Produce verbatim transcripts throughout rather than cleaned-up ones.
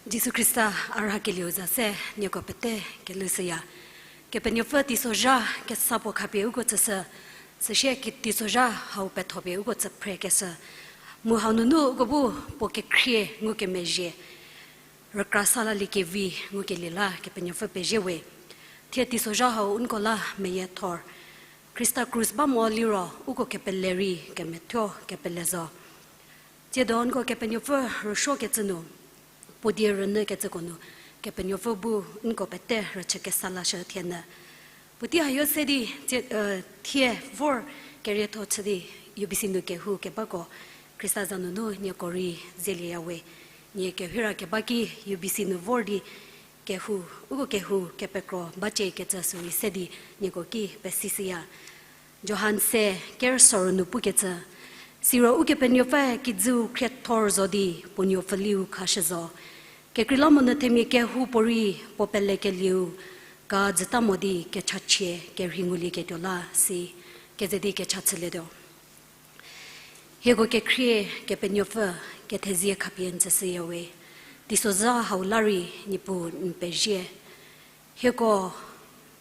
Jisu Khrista a rhakelieu za se nieko pete kelhou shüya. Kepenuopfü teisozha kesa puo khapie uko tsüshü, süsie ki-, teisozha hau pethopie uko tsü phrekeshü. Mu hau nunu uko bu puo kekhrie ngukemezhie rükra sa laliekevi ngukelie la Kepenuopfü pezie we. Thie teisozha hau nko la meyiethor. Khrista krus ba mo liro uko kepele rei kemethuo kepele zo. Tsiedo nko Kepenuopfü rüsuokecü nu, puo die rünyükecüko nu, Kepenuopfü bu nko pete rüchü kesa lashü thienyü. Puotei hayo se di, tsie, eh, thie vor kerietho chü di, U B C nu kehou kebako, Khrista za nunu nieko rei zelieya we. Nie kehira keba ki U B C nu vor di kehou, uko kehou kepekro bacie kecü sürei se di nieko ki pesishüya. Johan se ker sorü nu pukecü, siro Ukepenuopfü kijüu khriethor zo di puo nuopfüliu khashü zo. Kekreilamonyü themia kehoupuorei puo pelekelieu ka jüta mo di kechachie kerhei ngulieketuo la si, keze di kecha chülietuo. Hieko kekhrie Kepenuopfü kethezie khapie n tsüshüya we, teisozha hau la rei Niepuu n pezie. Hieko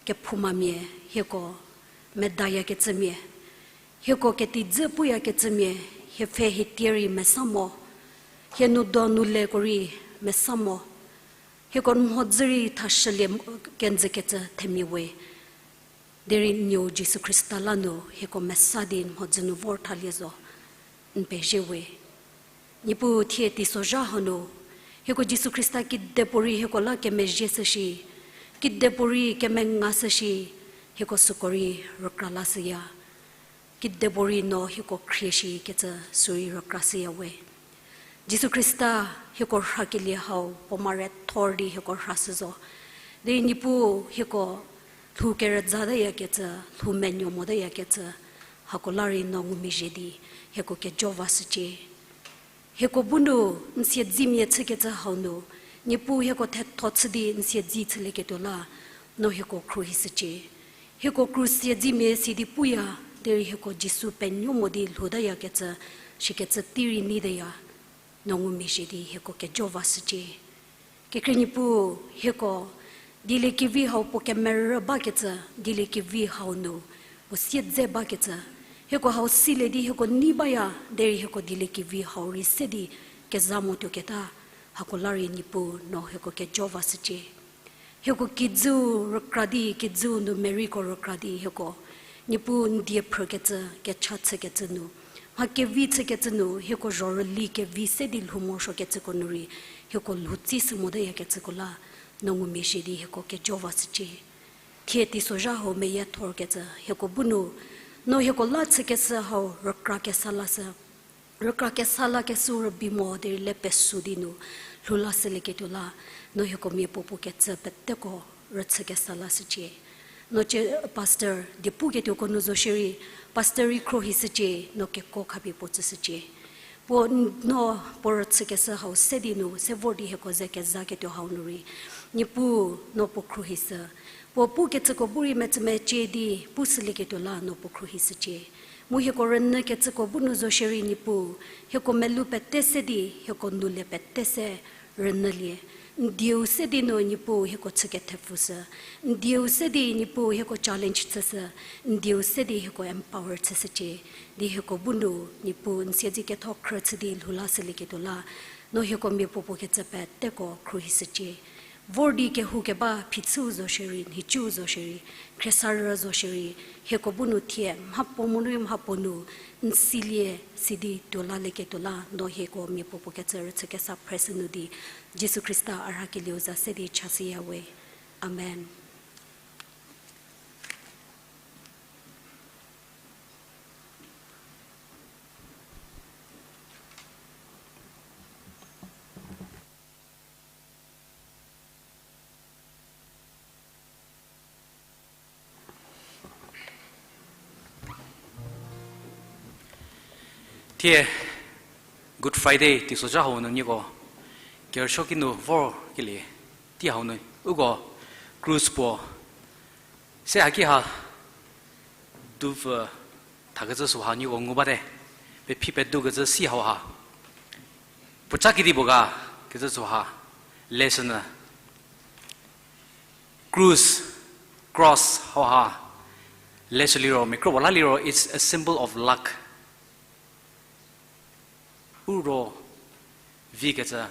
kephoumamia, hieko medayakecümia, hieko ketijü puyakecümia, hie pfhe hie tie rei mesa mo, hie nu do nu leko rei mesa mo, hieko n mhodzü rei thashülie kenjükecü themia we. Derei n nuou Jisu Khrista la nu hieko mesa di n mhodzü nu vor thalie zo, n pezie we. Niepuu thie teisozha hanu, hieko Jisu Khrista kidepuorei hieko la kemezhie shü shi, kidepuorei kemenga shü shi, hieko süko rei rükra lashüya. Kidepuorei no hieko khrie shikecü sürei rükra shüya we. Jisu Khrista hieko rhakelie hau puo mare thor di hieko rhashü zo. Derei Niepuu hieko lhou kerüzateyakecü, lhou menuo moteyakecü, hako la rei no ngumezhie di hieko kejo vashücie. Hieko bu nu n siedzemia chükecü hau nu, Niepuu hieko thetho chü di n siedze chülieketuo la, no hieko khruohishücie. Hieko krus siedzemia si di puya, derei hieko Jisu penuo mo di lhoutayakecü, shikecü tei rei neiteya, no ngumezhie di hieko kejo vashücie. Kekhrie Niepuu, hieko dieliekevi hau puo kemerü bakecü, dieliekevi hau nu puo siedze bakecü, hieko hau silie di hieko nei baya, derei hieko dieliekevi hau rei se di keza mo tuoketa, hako la rei Niepuu no hieko kejo vashücie. Hieko kijüu rükra di, kijüu nu meriko rükra di hieko, Niepuu n die phrükecü, kecha chükecü nu, mha kevi chükecü nu, hieko zho rüli kevi se di lhou morosuokecüko nu rei, hieko lhou tsishü moteyakecüko la, no ngumezhie di hieko kejo vashücie. Thie teisozha hau meyiethorkecü hieko bu nu, no hieko la chükeshü hau rükra kesa lashü. Rükra kesa lakeshüu rübei mo derei le pesu di nu lhou lashülieketuo la, no hieko mia puo puo kecü peteko rüchü kesa lashücie. No cie, pastor diepuketuoko nu zo shierei, pastor rei khruohishücie, no keko khapie puo tsüshücie. Puo n-, no puo rüchükeshü hau se di nu, se vor di hieko ze kezaketuo hau nu rei, Niepuu no puo khruohishü. Puo pukecüko bu rei metsümecie di pushülieketuo la no puo khruohishücie. Mu hieko rünyükecüko bu nu zo shierei Niepuu, hieko melou pete se di, hieko nou le pete se rünyülie. N dieu se di nu Niepuu hieko chü kethepfushü. N dieu se di Niepuu hieko challenge chüshü. N dieu se di hieko empower chüshücie. Di hieko bu nu Niepuu n siedze ketho khrü chü di lhou lashülieketuo la, no hieko mia puo puo kecü peteko khruohishücie. Vor di kehou keba phichüu zo shierei, nhicuu zo shierei, khriesarü zo shierei, hieko bu nu thie mhapuo mu nu mhapuo nu n silie si di tuo lalieketuo la, no hieko mia puo puo kecü rüchü kesa phreshü nu di, Jisu Khrista a rhakelieu za se di chashüya we. Amen. Thie Good Friday teisozha hau nu nieko kerüsuo ki nu vorkelie tei hau nu uko krus puo se haki ha dupfü thakecü süha nieko ngu bate, pephi pedukecü si hauha puoca kedipuo ga kecü süha Lesson-u, krus, cross hauha leshü liro, mia kropuo la liro, it's a symbol of luck. U ro vikecü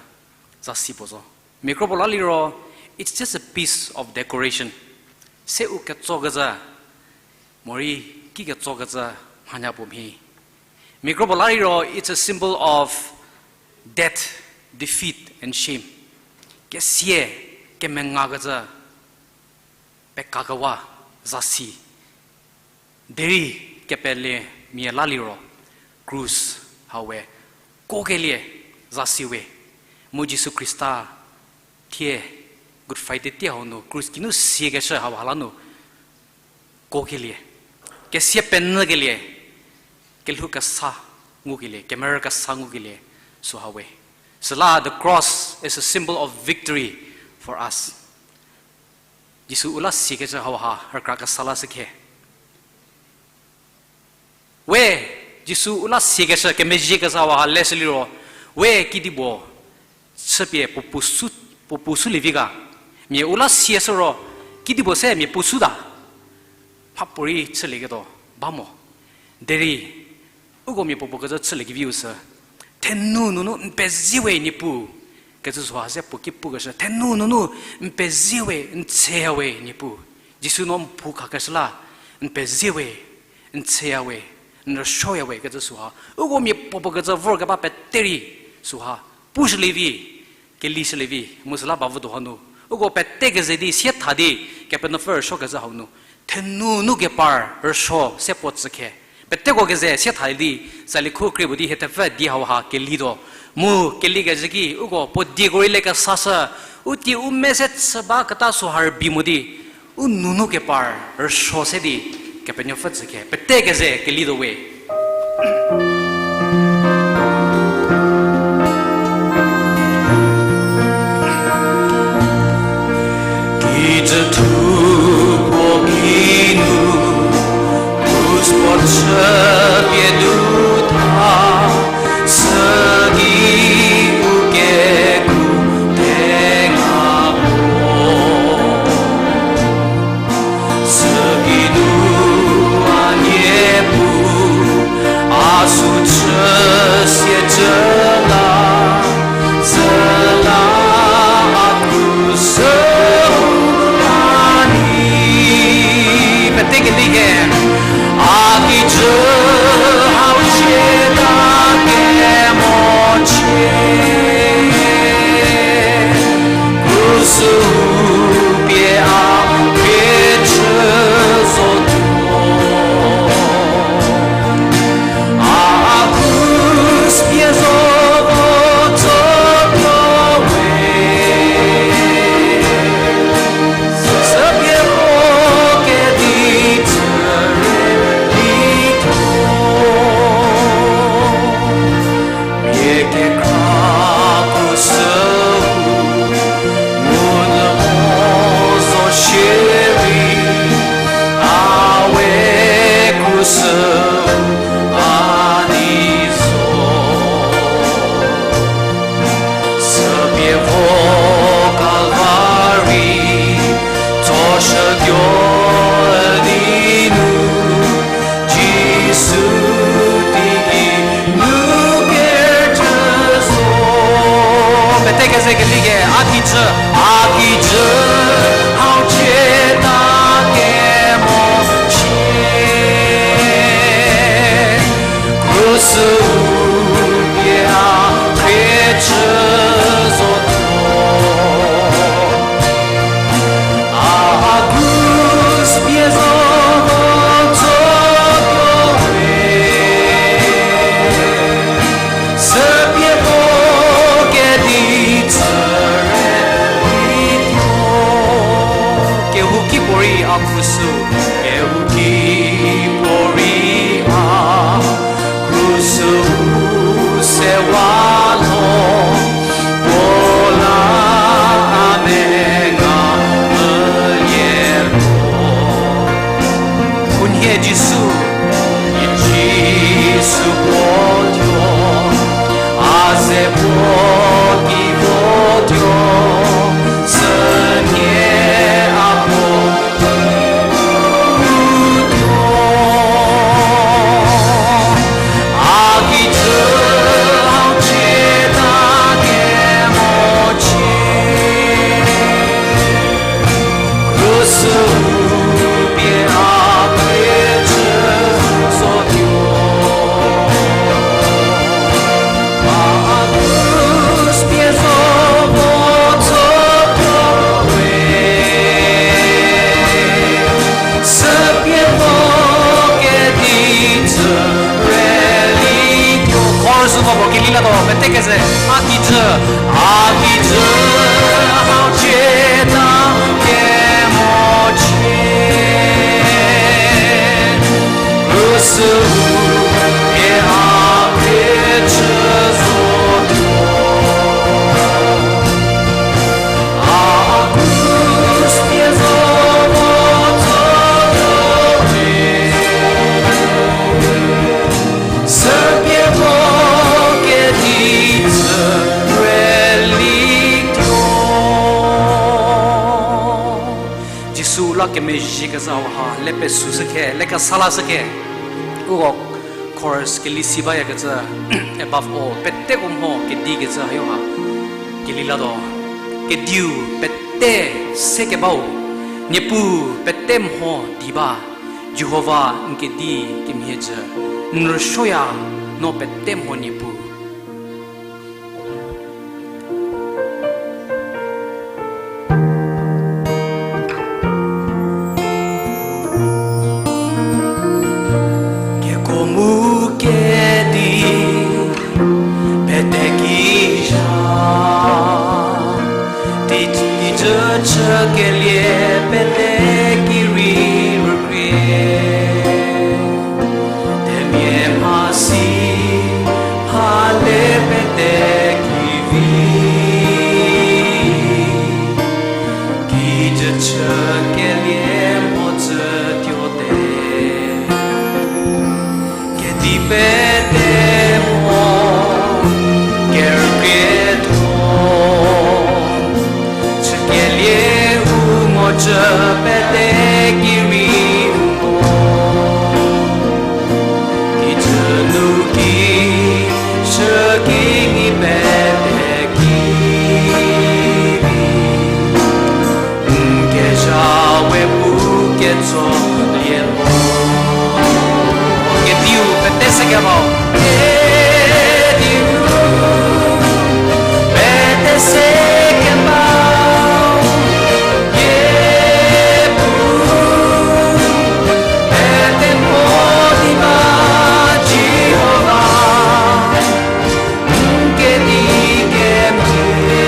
zasi puo zo. Mia kropuo la liro, it's just a piece of decoration. Se u ketsokecü, morei ki ketsokecü mhanya puo mhie. Mia kropuo la liro, it's a symbol of death, defeat and shame. Kesia, kemengakecü, pekakewa, zasi. Derei kepelemia la liro, krus hawe, kokelie, zasi we. Mu Jisu Khrista thie Good Friday tei hau nu krus kinu siekeshü hauha la nu kokelie, kesia penyükelie, kelhou kesa ngukelie, kemerü kesa ngukelie, süha we. Süla the cross is a symbol of victory for us. Jisu u la siekeshü hauha rükra kesa la shükhe. We, Jisu u la siekeshü kemezhie kesa hauha leshü liro, we kidipuo chüpie puo puo su, puo puo sulie vi ga. Mia u la sieshü ro, kidipuo se mia puo suta. Mhapuorei chülieketuo ba mo. Derei, uko mia puo puo kecü chüliekeviu sü, thenu nunu n pezie we Niepuu, kecü süha se puo ki pukeshü, thenu nunu n pezie we, n tsheya we Niepuu. Jisu no n phou khakeshü la, n pezie we, n tsheya we, n rüsuoya we kecü süha uko mia puo puo kecü vorkeba pete rei süha pushülie vi, kelishülie vi, mu süla ba votuo hanu, uko pete keze di sietha di Kepenuopfü rüsuokecü hau nu, thenu nu kepar rüsuo se puo tsükhe. Peteko keze sietha di, tsali khu krie puo di hie thepfü di hauha kelituo. Mu kelikezhü ki uko puo dieko rei le kesashü, u tie u me se chü baketa süha rübei mo di, u nunu kepar rüsuo se di Kepenuopfü tsükhe. Pete keze kelituo we. Kijü thuo kinu, puo chüpie du tha, süki u kekhu tenga puo. Süki nu a Niepuu, a sü chü siecü la, süla a krus süu a nei. Pete keli ke, a kijü hau chieta kemo chie. Krus pie a khrie chü zotuo. A krus pie zo vo zotuo we. Süpie puo kedi chüre lituo. Mia kekra krus süu, mu nu mo zo shierei, a we krus süu a nei zo. Süpie vo Kalvari, tsoshütuo di nu, Jisu teiki nu kerüchü zo. Pete keze keli ke, a kijü, a kijü hau chieta kemo chie. Krus pie a khrie chü zotuo. A krus pie zo vo zotuo we. Süpie puo kedi chüre lituo. Kehouki puorei a krus süu, kehouki puorei a krus süu sewa lo, puo la a menga mülie puo. Khunhie Jisu, Jisu puo tuo, a ze puo ki vo tuo. Kemezhiekezha hauha le pesüshü khe, le kesa lashü khe. Uko chorus keli si bayakecü, above all, peteko mho kedi kecü hayo ha. Keli latuo, kediu pete sekebau, Niepuu pete mho di ba, Jihova n kedi kemhie jü, n rüsuoya no pete mho Niepuu. Keko mu kedi pete ki zha, tei, tei kijü chükelie pete ki rei rükrie. Themia mhasi ha le pete ki vi, kijü chükelie mhodzü tuote. Kedi pete mho kerükrietho, chükelie u mhodzü pete ki rei u mo. Kijü nu ki, chükinyi pete ki vi, n kezha we pu ketsolie mo. Kediu pete sekebau. Kediu pete sekebau. Niepuu pete mho di ba, Jihova n kedi kemhie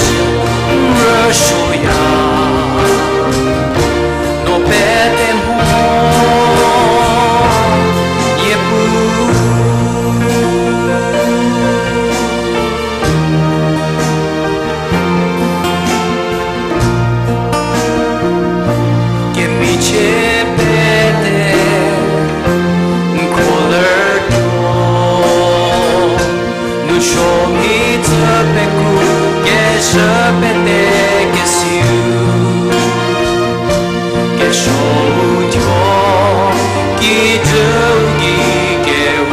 jü, n rüsuoya no pete mho Niepuu. Kemichie pete n khrolertuo, nousuo mhitse peku kezhü pete kesiu. Kesuou thuo, kijüu gei keu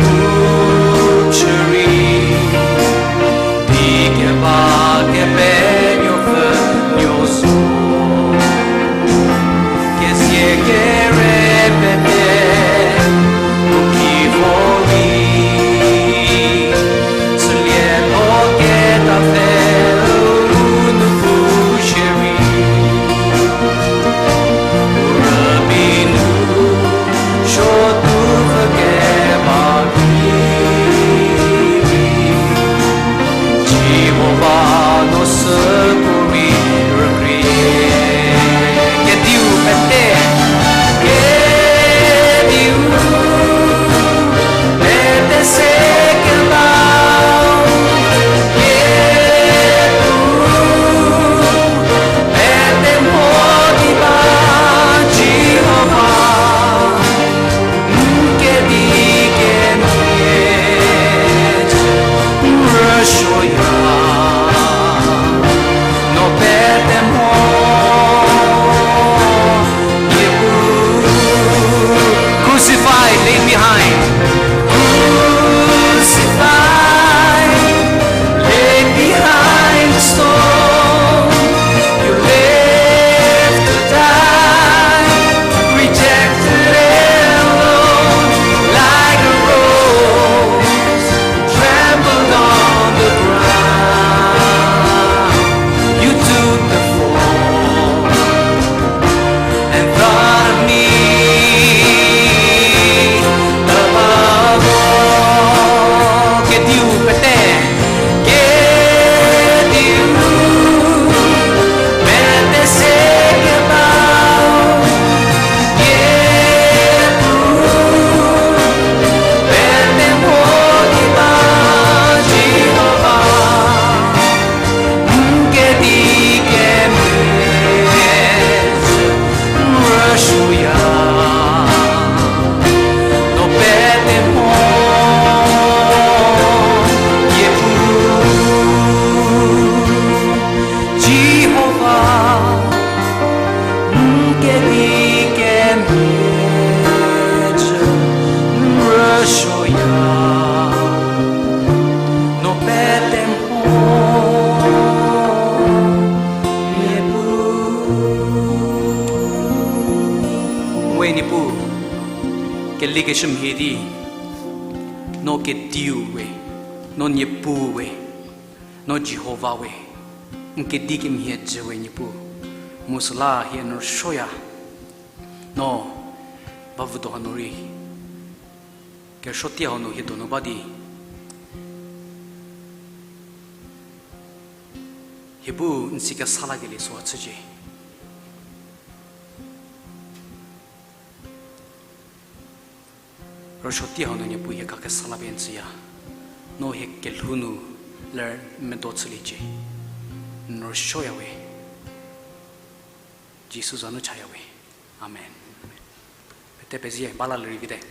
chü rei, di keba Kepenuopfü nuo zo. Kezie kere pete u ki vo rei, chülielho ketapfhe u nu pu shierei, u rübei nu suotuopfü keba ki rei, Jihova no süko rei rükrie. Kediu pete, kediu pete sekebau, Niepuu pete mho di ba, Jihova n kedi kemhie jü, n rüsuoya Likeshü mhie di, no kediu we, no Niepuu we, no Jihova we, n kedi kemhie jü we Niepuu, mu süla hie n rüsuoya, no, ba vüdo hanu rei, kerüsuo tie hau nu hie donu ba di, hie bu n si kesa lakelie süu chücie. Rüsuo tie hau nu Niepuu hie kakesa la pie n tsüya. No hie kelhou nu ler medo chüliecie. N rüsuoya we. Jisu za nu chaya we. Amen. Pete pezie, ba la lerei vite.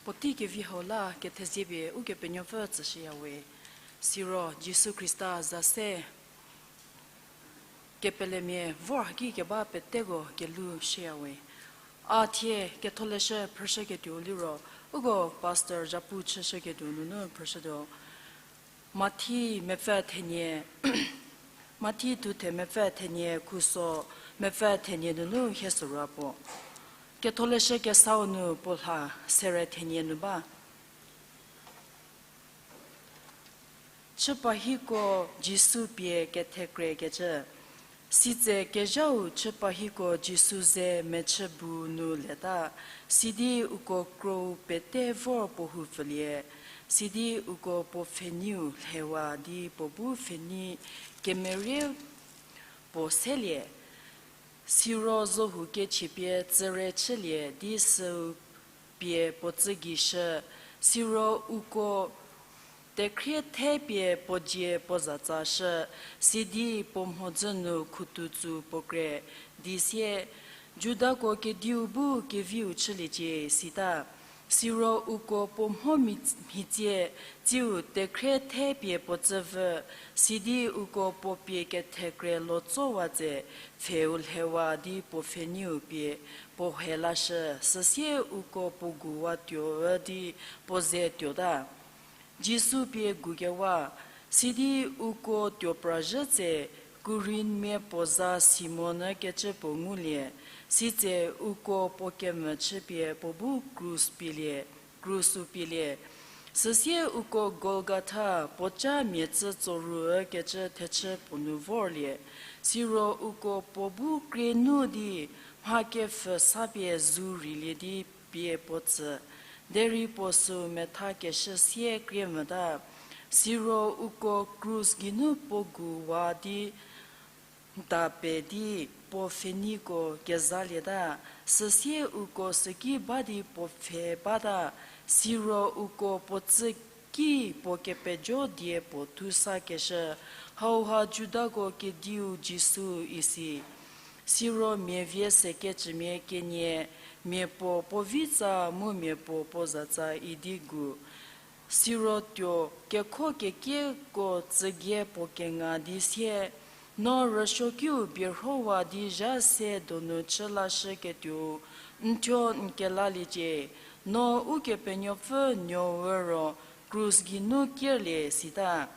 Puotei kevi hau la kethezie pie Ukepenuopfü tsüshüyawe. Siro Jisu Khrista za se kepelemia vor haki keba peteko kelhou shüyawe. A thie Ketholeshü phrüshüketuo liro, uko Pastor Zhapu chüshüketuo nunu phrüshütuo. Mathi mepfü thenie, Mathi thuthe mepfü thenie khuso mepfü thenie nunu hie sorou puo. Ketholeshü kesau nu puo lha sere thenie nu ba. Chüpahiko Jisu pie kethekrekecü. Sitse kezhau chüpahiko Jisu ze mechü bu nu leta, sidi uko krou pete vor puo houpfülie, sidi uko puo pfheniu lhewa di puo bu pfheni kemerie puo selie. Siro zohu kechie pie tsüre chülie di süu pie puo tsü gei shü, siro uko tekhrie the pie puo dzie puo zatsa shü, sidi puo mhodzü nu khutu tsu puo kre, di sie, Judako kediu bu keviu chüliecie, sita. Siro uko puo mho mhi-, mhitsie, tsiu tekhrie the pie puo tsü vü, sidi uko puo pie kethekre lotsowa tse, pfheu lhewa di puo pfheniu pie puo he lashü, süsie uko puo guwa tuo ü di puo ze tuota. Jisu pie gukewa, sidi uko tuo prazhü tse, Kurinmia puo za Simon-ü kecü puo ngulie, sitse uko puo kemvü chüpie puo bu krus pielie, krus-u pielie. Süsie uko Golgatha, puoca mia tsü tsoru-ü kecü thechü puo nu vorlie. Siro uko puo bu krie nu di mha kepfhü sa pie zu rheilie di pie puo tsü. Derei puo süu metha keshü sie krie mvüta. Siro uko krus geinu puo gu wa di nta pe di puo pfheniko kezalieta, süsie uko süki ba di puo pfhe bata, siro uko puo tsü ki puo kepejo die puo thu sa keshü, hauha Judako kediu Jisu isi. Siro mia vie sekecümia kenie, mia puo puo vitsa mu mia puo puo zatsa idi gu. Siro tuo kekho kekieko tsügie puo kenga di sie, no rüsuokiu bierhowa di zha se donu chü lashüketuou n thuo n kelaliecie, no Ukepenuopfü nuou ro krus geinu kierlie sita.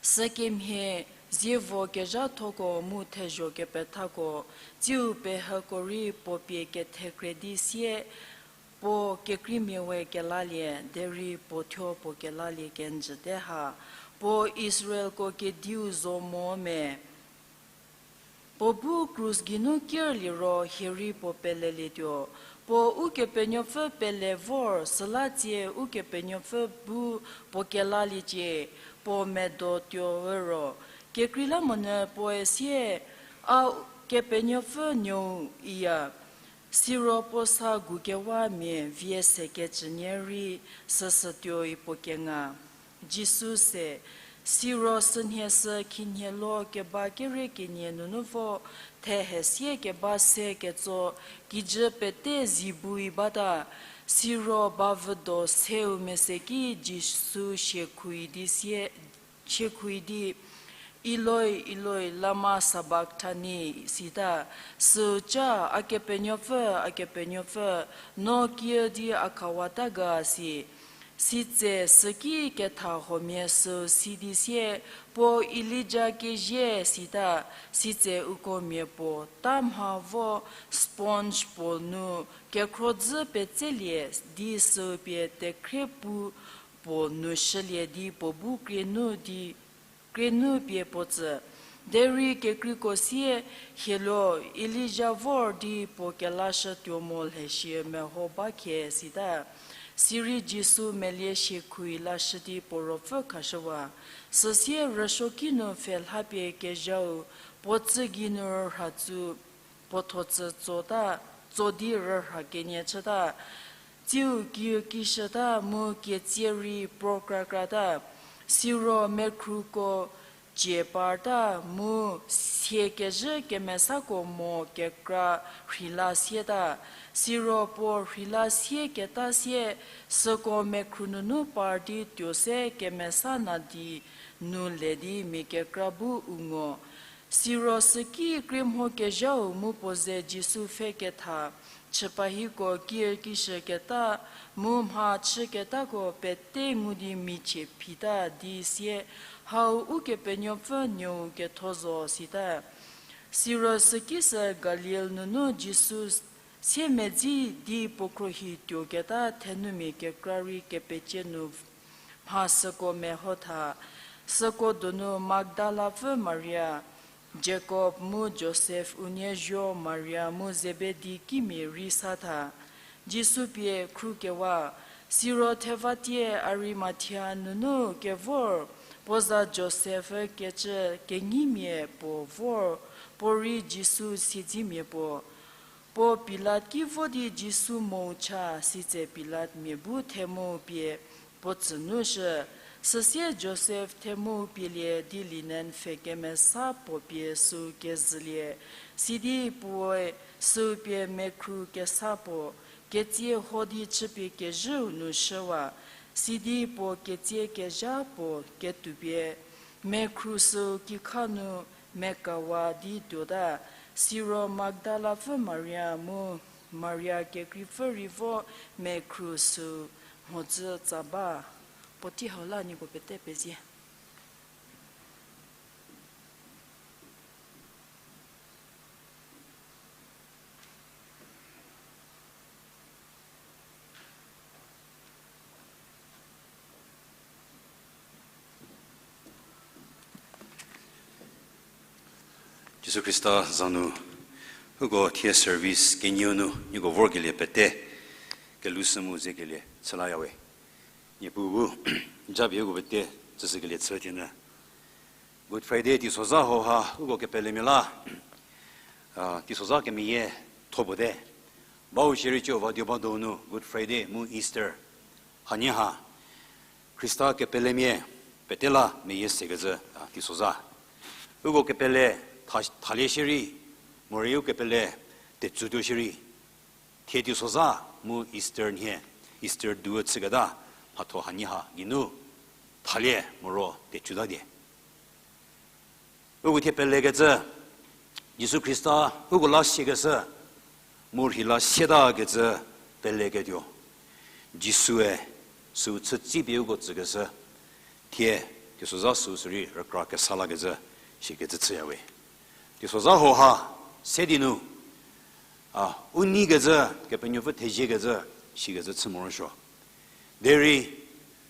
Sükemhie zievo kezhathoko mu thezho kepethako, tsiu pehüko rei puo pie kethekre di sie, puo kekreimia we kelalie, derei puo thuo puo kelalie kenjüte ha, puo Israelko kediu zo mo me. Puo bu krus geinu kierliro hie rei puo pelelietuo. Puo Ukepenuopfü pele vor, süla tsie Ukepenuopfü bu puo kelaliecie, puo medo tuo ü ro. Kekreilamonyü puoe sie, a Kepenuopfü nuou iya. Siro puo sa gukewa mia vie sekecünie rei süsü tuoi puo kenga. Jisu se, siro sünhie sü khinhie lo keba kerie kenie nunu vo, thehe sie keba se ketso, kijü pete zi bui bata, siro bavüdo seu mese ki Jisu siekhui di sie, siekhui di, Eloi, Eloi, lama sabakthani, sita, süu ca, A Kepenuopfü, A Kepenuopfü, no kiüdi a khawata ga si. Sitse süki ketha huomia süu si di sie, puo Elija kezie sita, sitse uko mia puo ta mha vo sponge puo nu kekhrodzü petselie di süu pie tekhrie pu puo nu shülie di puo bu krie nu di, krie nu pie puo tsü. Derei kekreiko sie, hielo, Elija vor di puo kelashü tuo mo lhe shie meho ba khie sita. Sirei Jisu melie siekhui lashü di puo ruopfü khashüwa. Süsie rüsuoki nu pfhe lhapie kezhau, puo tsü gei nu rürha tsu, puo tho tsü tsota, tso di rürha kenie chüta. Tsiu kiükishüta mu ketsie rei prokrakrata. Siro mekhruko cie parta mu sie kezhü kemesako mo kekra rheila sieta. Siro puo rheila sieketa sie, süko mekhru nunu par di tuo se kemesa nadi nu le di mia kekra bu u ngo. Siro süki krie mho kezhau mu puo ze Jisu pfhe ketha, chüpahiko kir kishüketa mu mha chüketako pete ngu di michie phita di sie, hau Ukepenuopfü nuou ketho zo sita. Siro süki sü Galil nunu Jisu siemedzi di puo khruohi tuoketa thenumia kekra rei kepecie nu mha süko mehotha. Süko donu Magdalapfü Maria, Jakob mu Josef unie zuo Maria mu Zebedi kimia rei satha. Jisu pie khrukewa. Siro thevatie Arimathia nunu kevor, puo za Josef kecü kenyimia puo vor, puo rei Jisu siedzimia puo. Puo Pilat ki vo di Jisu mou cha, sitse Pilatmia bu themou pie puo tsünushü. Süsie Josef themou pielie di linen pfhe kemesa puo pie süu kezhülie, sidi puoe süu pie mekhru kesa puo ketsie ho di chüpie kezhüu nu shüwa, sidi puo ketsie kezha puo ketuopie mekhru süu kikha nu mekawa di tuota. Siro Magdalapfü Maria mu Maria kekreipfü rei vo mekhru süu mhodzü tsa ba. Puotei hau la nieko pete pezie. Jisu Khrista za nu, uko thie service kenieu nu nieko vorkelie pete, kelhou sü mu zekelie chülayawe. Niepuu bu japie uko pete tsüshükelie chü thie nyü. Good Friday teisozha hauha uko kepelemia la, a, teisozha kemeyie tho puo te. Bau shierei cü va dio ba donu Good Friday mu Easter hanie ha Khrista kepelemia pete la meyie sekecü, a, teisozha. Uko kepele tha-, thalie shierei, morei u kepele tetsutuo shierei, thie teisozha mu Easter nhie, Easter du chüketa mhatho hanie ha geinu thalie moro tecuta die. Uko thie pelekecü, Jisu Khrista uko la siekeshü, mu rheila sietakecü peleketuo. Jisue süu chütsipie uko tsükeshü, thie teisozha süu sürei rükra kesa lakecü, sikecü chüyawe. Teisozha hauha se di nu, a, u neikecü, Kepenuopfü theziekecü, sikecü chü morosuo. Derei,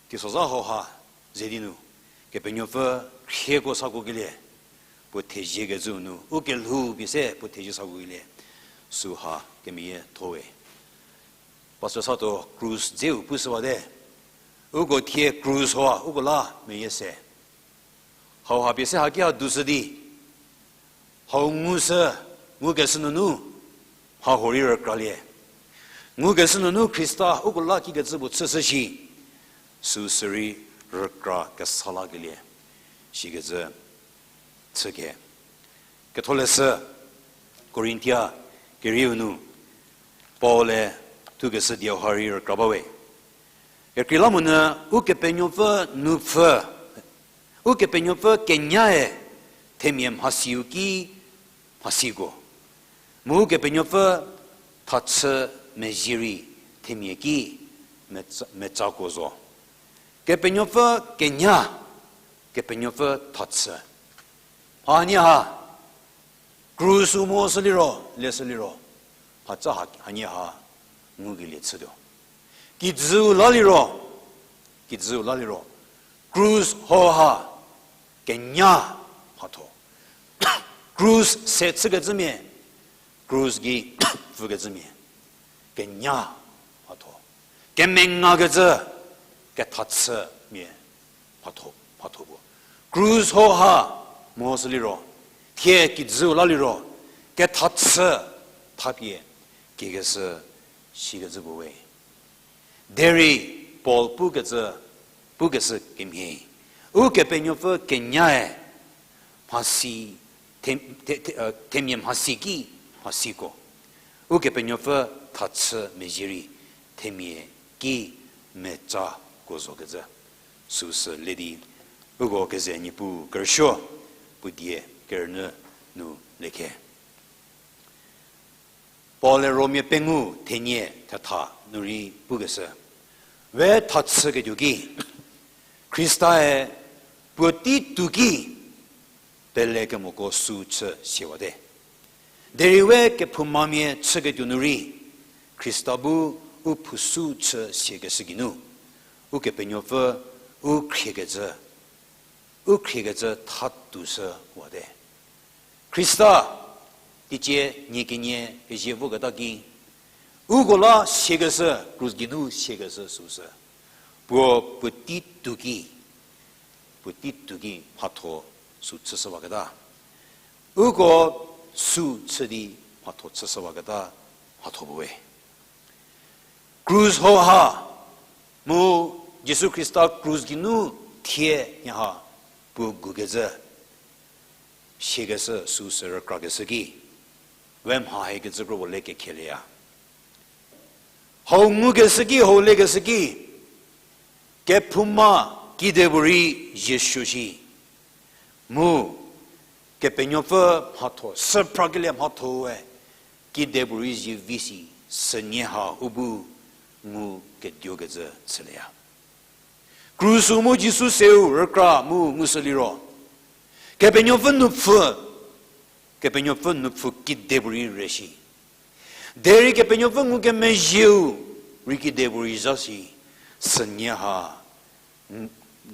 teisozha hauha ze di nu, Kepenuopfü khrieko sakuokelie, puo theziekecüu nu, u kelhou pie se puo thezie sakuokelie, süha kemeyie thowe. Pastor Sato krus dzeu pushüwate, uko thie krus hauha uko la meyie se. Hauha pie se haki ha dushü di, hau ngushü, ngukeshü nunu, mha huorei rükralie. Ngukeshü nunu Khrista uko la kikecü puo chüshü shi, süu sürei rükra kesa lakelie, sikecü chüke. Ketholeshü, Korinthia kerieu nu, Paul-e thukeshü dieu ha rei rükra bawe. Kekreilamonyü Ukepenuopfü nupfü, Ukepenuopfü kenyae themia mhasiu ki mhasiko, mu Ukepenuopfü thachü mezhie rei themia ki metsa-, metsako zo. Kepenuopfü kenya, Kepenuopfü thachü. Hanie ha, krus-u mo süliro, leshü liro, mhatsa ha, hanie ha ngukelie chütuo. Kijüu la liro, kijüu la liro, krus hauha kenya mhatho. Krus se chükecümia, krus gei pfükecümia, kenya mhatho. Kemengakecü, kethachümia mhatho, mhatho puo. Krus hauha mo süliro, thie kijüu la liro, kethachü thapie kikeshü sikecü puo we. Derei Paul pukecü, pukeshü kemhie, Ukepenuopfü kenyae mhasi, the-, the-, the-, themia mhasi ki mhasiko, Ukepenuopfü thachü mezhie rei themia ki mecako zokecü süsü le di, uko keze Niepuu kerüsuo, puo die kerünyü nu lekhe. Paul-e Romia pengou thenie thetha nu rei pukeshü, we thachüketuo ki, Khrista-e puotei tuo ki pelekemoko sü chü siawate. Derei we kephoumamia chüketuo nu rei, Khrista bu u phousu chü siakeshü geinu, Ukepenuopfü u khriekecü, u khriekecü thatuoshüwate. Khrista, teicie nie kenie pezie voketa ki, uko la siakeshü, krus geinu siakeshü süsü, puo puotei tuo ki, puotei tuo ki mhatho sü chüshüwaketa. Uko sü chü di mhatho chüshüwaketa mhatho puoe. Krus hau ha, mu Jisu Khrista krus geinu thie nyaha puo gukecü, siakeshü süsü rükrakeshü ki, we mha haikecü kropuo le kekhelieya. Hau ngukeshü ki, hau lekeshü ki, kephouma kedipuorei Jisu shi. Mu, Kepenuopfü mhatho, süphrakelie mhathoe, kedipuorei zivi si, sünie ha u bu ngu keduokecü chülieya. Krus mu Jisu seu rükra mu ngushü liro, Kepenuopfü nupfü, Kepenuopfü nupfü kedipuorei re shi. Derei Kepenuopfü ngukemezhieu rei kedipuorei zha shi, sünie ha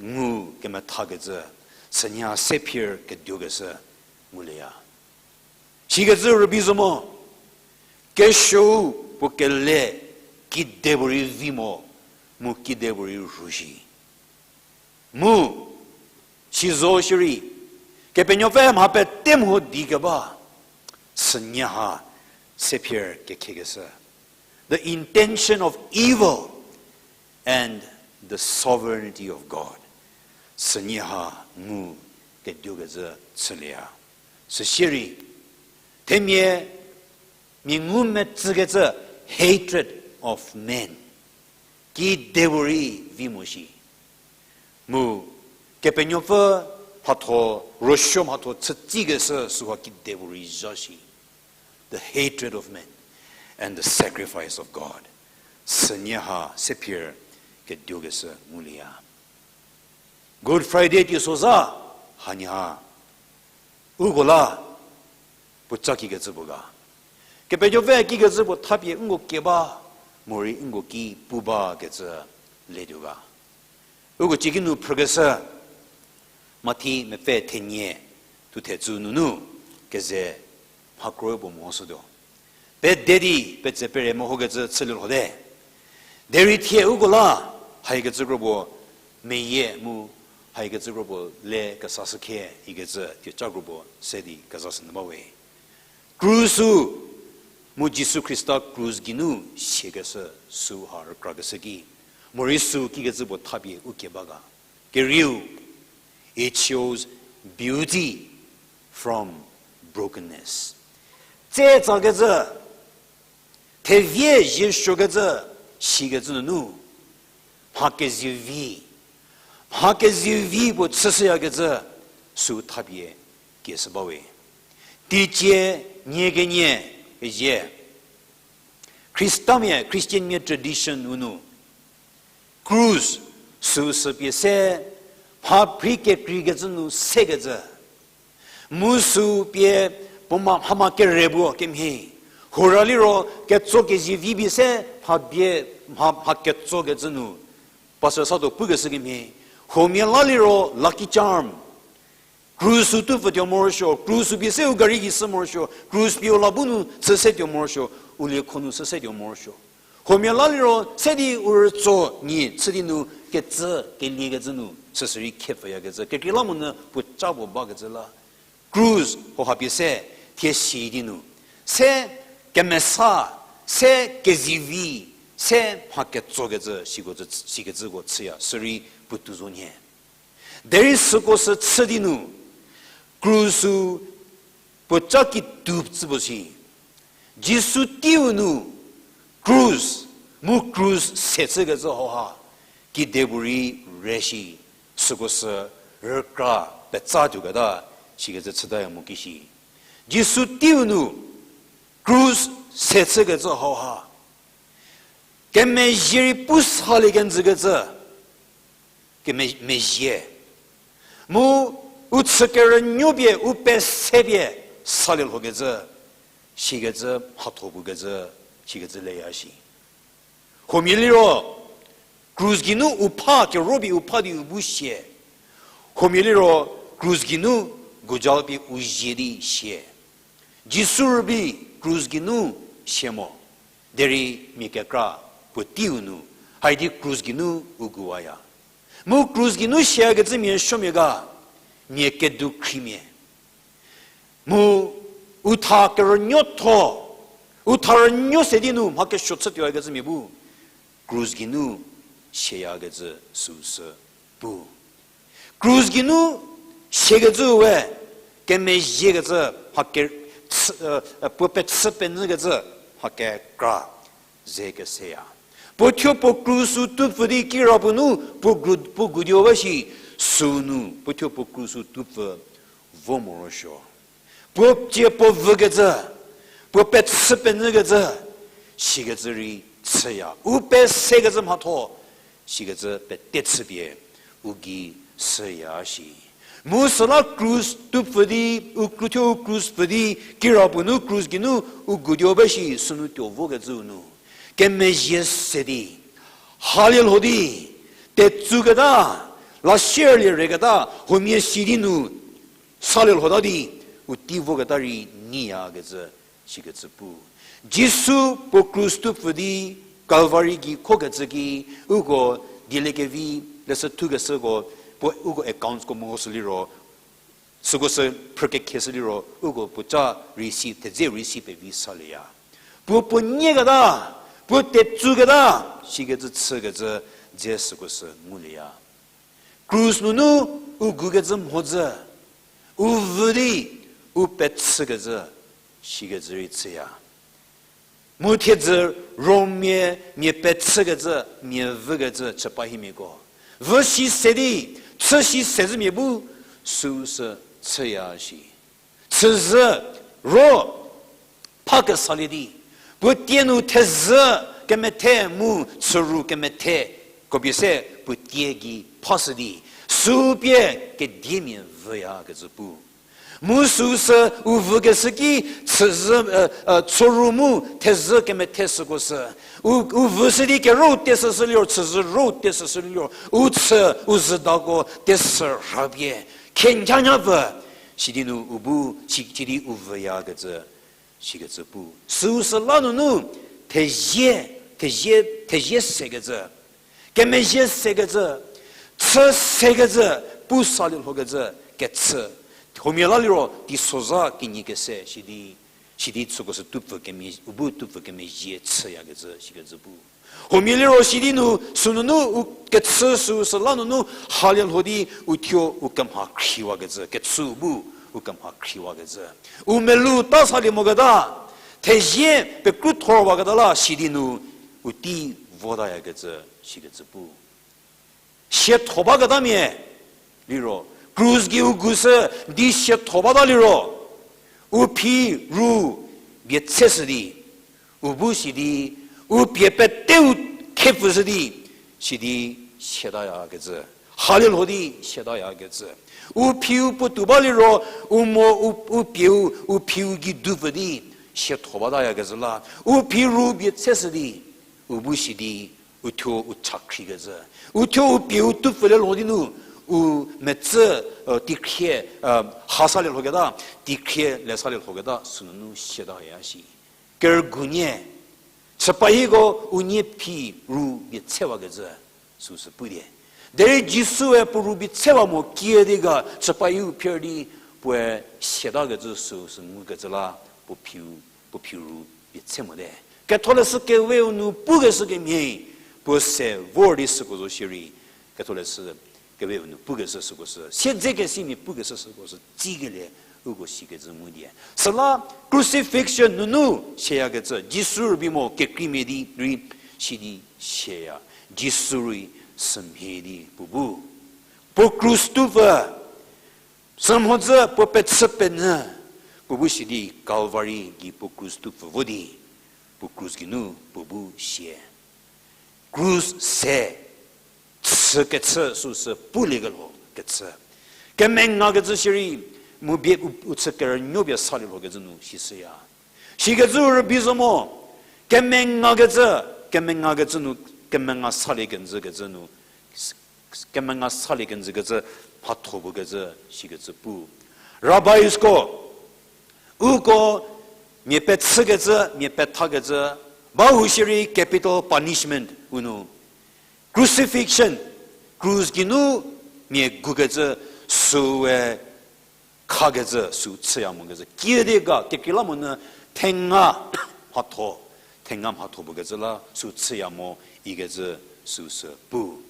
ngu kemethakecü, sünie ha sephir keduokeshü ngulieya. Sikecü rübei zo mo, kesuou puo kele kedipuorei vi mo, mu kedipuorei rhu shi. Mu, sizo shierei, Kepenuopfü mha pete mho di keba, sünie ha sephir kekhekeshü. The intention of evil and the sovereignty of God. Sünie ha ngu keduokecü chülieya. Süsierei, themia mia ngumetsükecü hatred of men. Kedipuorei vi mo shi. Mu, Kepenuopfü mhatho, ruosuo mhatho chütsikeshü süha kedipuorei zha shi. The hatred of men and the sacrifice of God. Sünie ha sephir keduokeshü ngulieya. Good Friday teisozha, hanie ha, uko la, puoca kikecü puo ga. Kepenuopfü kikecü puo thapie nko keba, morei nko ki pu bakecü letuo ga. Uko ciekinu phrükeshü, Mathi mepfü thenie, thuthe tsü nunu, keze mhakro puo mehoshütuo. Pede di, petse pere mehokecü chülie lhote. Derei thie uko la, haikecü kropuo meyie mu, haikecü kropuo le kesashükhe ikecü, thie ca kropuo se di kezashünyü bawe. Krus-u, mu Jisu Khrista krus geinu siakeshü süha rükrakeshü ki, morei sü kikecü puo thapie u keba ga. Kerieu, it shows beauty from brokenness. Tsetsakecü, thevie ziesuokecü, sikecü nunu, mha kezivi, mha kezivi puo chüshüyakecü, sü thapie kieshü bawe. Teicie nie kenie, zie, Khristamia, Christianmia tradition-u nu, krus süsü pie se, mha phri kekreikecü nu sekecü. Mu sü pie puo ma, mha ma kere puo kemhie. Hura liro ketso kezivi pie se, mha bie, mha, mha ketsokecü nu. Pastor Satuo pukeshü kemhie. Huomia la liro lucky charm. Krus sü tupfütuo morosuo, krus sü pie se u gari gei shü morosuo, krus pie u la bu nu chü setuo morosuo, u liekho nu chü setuo morosuo. Huomia la liro se di u rütso nyi chü di nu kecü, keliekecü nu, süsü rei khepfüyakecü, kekreilamonyü puoca puo bakecü la. Krus hauha pie se, thie si di nu. Se kemesa, se kezivi, se mha ketsokecü, siko, sikecüko chüya, sürei puotou zo nhie. Derei süko sü chü di nu, Krus-u puo ca ki tuo chü puo shi. Jisu teiu nu krus, mu krus se chükecü hauha, kedipuorei re shi, süko sü rükra petsa tuoketa, sikecü chütaya mo ki shi. Jisu teiu nu krus se chükecü hauha, kemezhie rei pu salie kenjükecü, keme-, mezhie. Mu u chü kerünuo pie, u pese pie salie lhokecü, sikecü mhatho pukecü, sikecü leya shi. Huomia liro, krus geinu u pha, kero pie u pha di u bu sie. Huomia liro, krus geinu gojal pie u zie di sie. Jisu rübei krus geinu sie mo. Derei mia kekra puo teiu nu, haidi krus geinu u guwaya. Mu krus geinu siakecü mia suomia ga, mia kedu khriemia. Mu u tha kerünuotho, u tha rünuo se di nu mha kesuo chütuoyakecü mia bu, krus geinu siayakecü süu sü pu. Krus geinu siakecü we, kemezhiekecü, mha ke-, chü-, e, e, puo pechü penyükecü, mha kekra ze keseya. Puo thuo puo krus-u tupfü di kirapuo nu, puo gru-, puo gutuo ba shi, süu nu, puo thuo puo krus-u tupfü vo morosuo. Puo tie puo vükecü, puo pechü penyükecü, sikecü rei chüya. U pesekecü mhatho, sikecü pete chüpie, u gei süya shi. Mu süla krus tupfü di, u kruthuo u krus pfü di, kirapuo nu krus geinu u gutuo ba shi sünu tuo vokecüu nu, kemezhie se di, halie lho di, tetsuketa, la sierlie reketa, huomia si di nu, salie lhota di, u tei voketa rei nyiyakecü, sikecü pu. Jisu puo krus tupfü di Kalvari gei khokecü ki, uko dieliekevi leshü thukeshüko, puo uko accountsko mehoshü liro, süko sü phrü kekheshü liro, uko puo ca rei si, thedze rei si pevi salieya. Puo puo nyiketa, puo tetsuketa, sikecü chükecü dze süko sü ngulieya. Krus nunu u gukecü mhodzü, u vü di u pechükecü, sikecü rei chüya. Mu thiedzü Rommia mia pechükecü, mia vükecü chüpahimiako, vü si se di, chü si se zhü mia bu, süu sü chüya shi. Chüzhü ro pha kesalie di, puo tie nu thezhü kemethe mu chüru kemethe, kopie se puo tie gei phashü di, süu pie kediemia vüyakecü pu. Mu süu sü u vükeshü ki chüzhü, e, e, chüru mu thezhü kemethe süko sü, u, u vüshü di kerou tesüshü liro, chüzhü rou tesüshü liro, u chü, u züdako tesü rhapie, khenhanya pfü, sidi nu u bu, si, sidi u vüyakecü, sikecü pu. Süu sü la nunu, thezie, thezie, thezie sekecü, kemezhie sekecü, chü sekecü, pu salie lhokecü, kechü. Huomia la liro, teisozha kinyi kese, sidi, sidi süko sü tupfü kemezhie, u bu tupfü kemezhie chüyakecü, sikecü pu. Huomia liro sidi nu, sünunu u kechü süu sü la nunu, halie lho di, u thuo u kemha khriwakecü, kechü bu u kemha khriwakecü. U melou ta salie moketa, thezie pekruthorwaketa la sidi nu, u tei votayakecü, sikecü pu. Siatho baketamia liro, krus gei u gu sü di siatho bata liro, u phi ru bie tseshü di, u bu sidi, u pie peteu khepfüshü di, sidi siatayakecü. Halie lho di siatayakecü. U phiu puotou ba liro, u mo u, u pieu, u phiu gei dupfü di, siatho batayakecü la. U phi ru bie tseshü di, u bu sidi, u thuo u chakhrikecü. U thuo u pieu tupfülie lho di nu, u metsü, e, teikhrie, e, ha salie lhoketa, teikhrie le salie lhoketa, sünunu siataya shi. Kerügunie, chüpahiko unie phi ru bie tsewakecü, süu sü pudi. Derei Jisue puo ru bie tsewa mo kiüdi ga chüpahiu phier di puoe siatakecü süu sü ngukecü la puo phi, puo phi ru bie tse mote. Ketholeshü keweu nu pukeshü kemhie, puo se vor di süko zo shierei, Ketholeshü Kepeu nu pukeshü süko sü, siedzekesimia pukeshü süko sü tsikelie, uko sikecü ngu die. Süla crucifixion nunu sieyakecü, Jisu rübei mo kekreimia di rei sidi sieya. Jisu rei sümhie di puo bu, puo krus tupfü, sümhodzü puo pechü penyü, puo bu sidi Calvary gei puo krus tupfü vo di, puo krus geinu puo bu sie. Krus se, chükechü süsü puliekelho kechü. Kemengakecü shierei, mu bie u, u chü kerünuo pie salielhokecü nu sishüya. Sikecü rübei zo mo, kemengakecü, kemengakecü nu, kemenga salie kenjü kecü nu, kemenga salie kenjü kecü, mhatho bu kecü, sikecü pu. Rabbis ko, uko mia pechükecü, mia pethakecü, ba hu shierei capital punishment u nu. Crucifixion, krus geinu mia gukecü, süe khakecü, sü chüya mokecü. Kiüdi ga, kekreilamonyü thenga mhatho, thenga mhatho bu kecü la, sü chüya mo ikecü, süsü pu.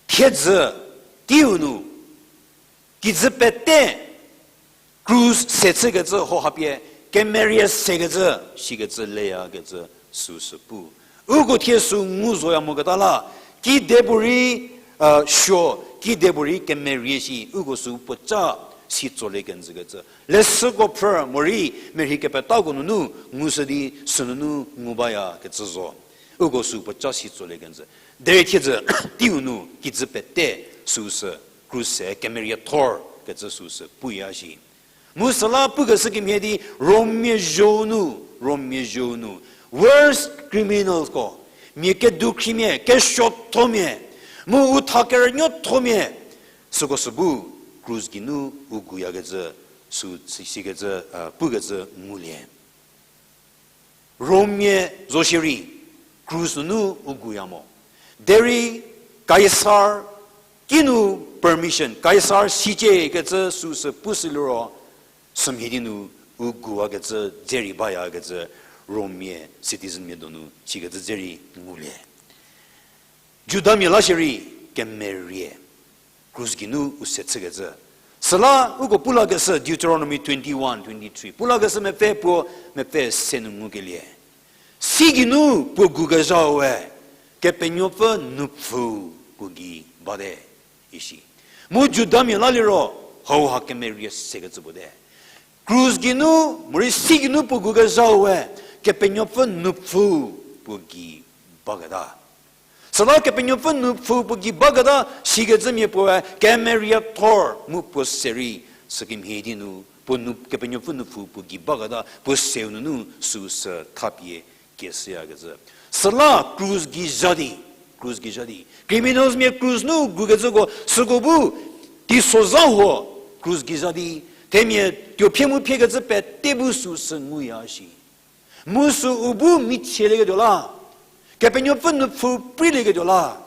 Thiedzü teiu nu, kijü pete, krus se chükecü ho hapie, kemerie sekecü, sikecü leyakecü, süsü pu. Uko thie sü ngu zoya moketa la, kidepuorei, suo, kidepuorei kemerie shi, uko sü puoca si tsolie kenjükecü. Leshüko phrü morei merhi kepetako nunu, ngushü di sünunu ngu bayakecü zo. Uko sü puoca si tsolie kenjü. Derei thiedzü teiu nu kijü pete süsü krus se kemerie thor kecü süsü puya shi. Mu süla pukeshü kemhie di Rommia zho nu, Rommia zho nu, worst criminals ko, mia kedukhrimia, kesuothomia, mu u tha kerünuothomia, süko sü bu krus geinu u guyakecü, sü si, sikecü, pukecü ngulie. Rommia zo shierei, krus nunu u guya mo. Derei Kaisar kinu permission, Kaisar sicie kecü süsü pushü liro, sümhie di nu u guwakecü dze rei bayakecü, Rommia citizenmia donu sikecü dze rei ngulie. Judamia la shierei kemerie, krus geinu u se chükecü. Süla uko pulakeshü Deuteronomy twenty-one, twenty-three. Pulakeshü mepfü puo, mepfü se nu ngukelie. Si geinu puo gukezhau we, Kepenuopfü nupfu puo gei bate, isi. Mu Judamia la liro, hauha kemerie sekecü puo te. Krus geinu, morei si geinu puo gukezhau we, Kepenuopfü nupfu puo gei baketa. Süla Kepenuopfü nupfu puo gei baketa, sikecümia puoe, kemerie thor mu puo se rei, sükemhie di nu, puo nu, Kepenuopfü nupfu puo gei baketa, puo seu nunu süsü thapie kieshüyakecü. Süla krus gei zha di, krus gei zha di. Criminalsmia krus nu gukecüko süko bu, teisozha huo krus gei zha di, themia tuophie mu phiekecü pete bu süsü nguya shi. Mu sü u bu michielieketuo la, Kepenuopfü nupfu preilieketuo la,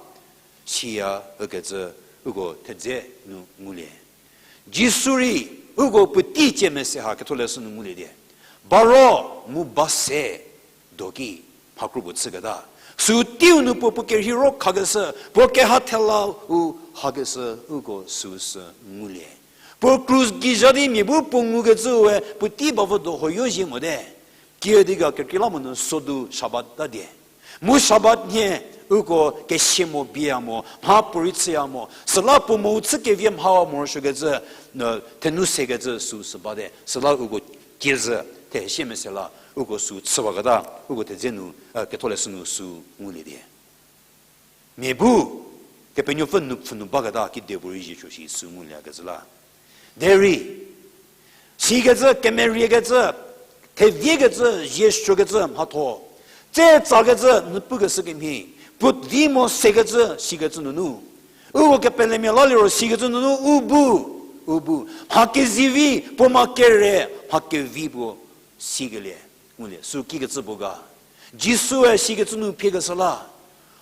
siya ükecü uko thedze nu ngulie. Jisu rei uko puotei cie mese ha ketholeshü nu ngulie die. Baro mu ba se do ki mhakro puo chüketa. Sü teiu nu puo puo kerheiro khakeshü, puo keha thela u hakeshü uko süsü ngulie. Puo krus gei zha di mia bu puo ngukecüe puotei bavü do hoyo zhie mote. Kiüdi ga kekreilamonyü sodu Shabbat ta die. Mu Shabbat nhie uko kesia mo bia mo, mha puorei chüya mo. Süla puo mo u chü kevie mhawa morosuokecü, thenu sekecü süsü bate. Süla uko kiezü, thehesie mese la, uko sü chüwaketa, uko thedze nu, ketholeshü nu sü ngulie die. Mia bu, Kepenuopfü nupfu nu baketa kidepuorei ziesuo shi sü nguliekecü la. Derei, sikecü, kemeriekecü, theviekecü, ziesuokecü mhatho, tse tsakecü nu pukeshü kemhie, puo vi mo sekecü, sikecü nunu. Uko kepelemia la liro sikecü nunu u bu, u bu. Mha kezivi, puo ma kere, mha kevi puo sikelie. Ngulie, sü kikecü puo ga. Jisue sikecü nu phiekeshü la.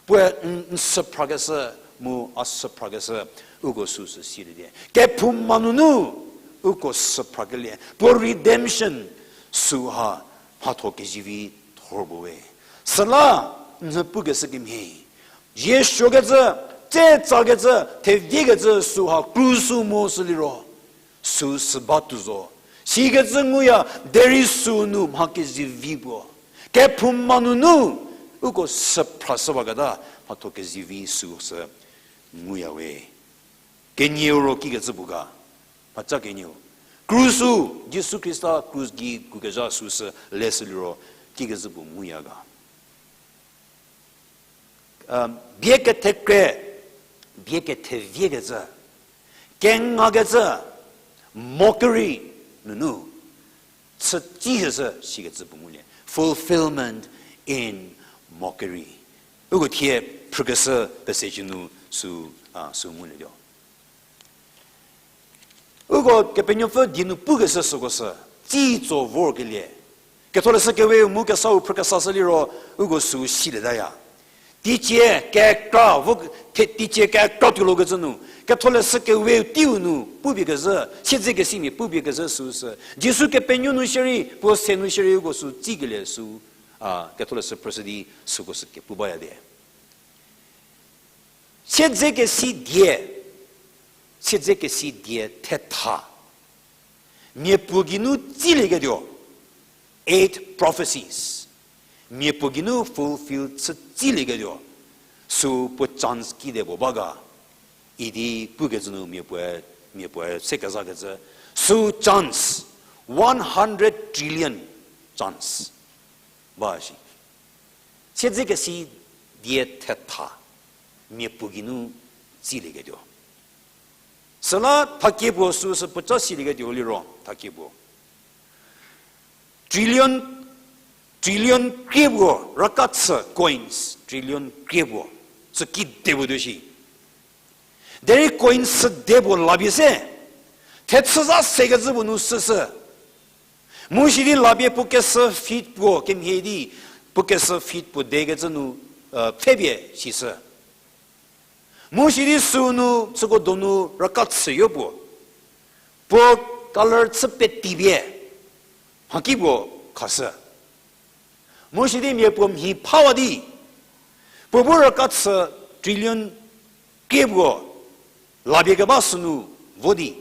Puoe n, n süphrakeshü, mu a süphrakeshü, uko süsü silie die. Kephouma nunu, uko süphrakelie. Puo redemption, süha, mhatho kezivi thor puo we. Süla, n pukeshü kemhie. Ziesuokecü, Tse tsakecü, theviekecü süha krus-u mo süliro, süu sü ba tuo zo. Sikecü nguya, derei sünu mha kezivi puo, kephouma nunu, uko süphrashüwaketa, mhatho kezivi süu sü nguya we. Kenieu ro kikecü puo ga, mhaca kenieu. Krus-u, Jisu Khrista krus gei kukezha süu sü leshü liro, kikecü puo nguya ga. Bie kethekre, bie ketheviekecü, kengakecü, mockery nunu, chütsishüshü sikecü puo ngulie. Fulfillment in mockery. Uko thie phrükeshü passage nu sü, a, sü ngulietuo. Uko Kepenuopfü die nu pukeshü süko sü, tsitso vorkelie. Ketholeshü keweu mu kesau phrükesashü liro, uko sü silietaya. Teicie kekra, vo, the, teicie kekra tuolokecü nu, Ketholeshü keweu teiu nu pupie kezhü, siedzekesimia pupie kezhü süu sü, Jisu Kepenuopfü nu shierei, puo se nu shierei uko sü tsikelie sü, a, Ketholeshü phrüshü di süko sü kepu baya de. Siedzekesi die, siedzekesi die thetha, miapuo geinu tsilieketuo, eight prophecies, miapuo geinu fulfill chü tsilieketuo, sü puo chance kide puo ba ga, idi pukecü nu miapuoe, miapuoe se kezakecü, sü chance, one hundred trillion chance ba shi. Siedzekesi die thetha, miapuo geinu tsilieketuo. Süla thakie puo süu sü puoca silieketuo liro, thakie puo. Trillion, trillion krie puo, raka chü coins, trillion krie puo, sü kide puo tuo shi. Derei coins sü de puo lapie se, thechü za sekecü puo nu süsü. Mu sidi lapie puo kesü feet puo kemhie di, puo kesü feet puo dekecü nu, pfhepie sisü. Mu sidi sünu süko donu raka chüyo puo. Puo color chü petipie, mhaki puo khashü. Mu sidi miapuo mhi phawa di, puo bu raka chü trillion krie puo lapie keba sünu vo di,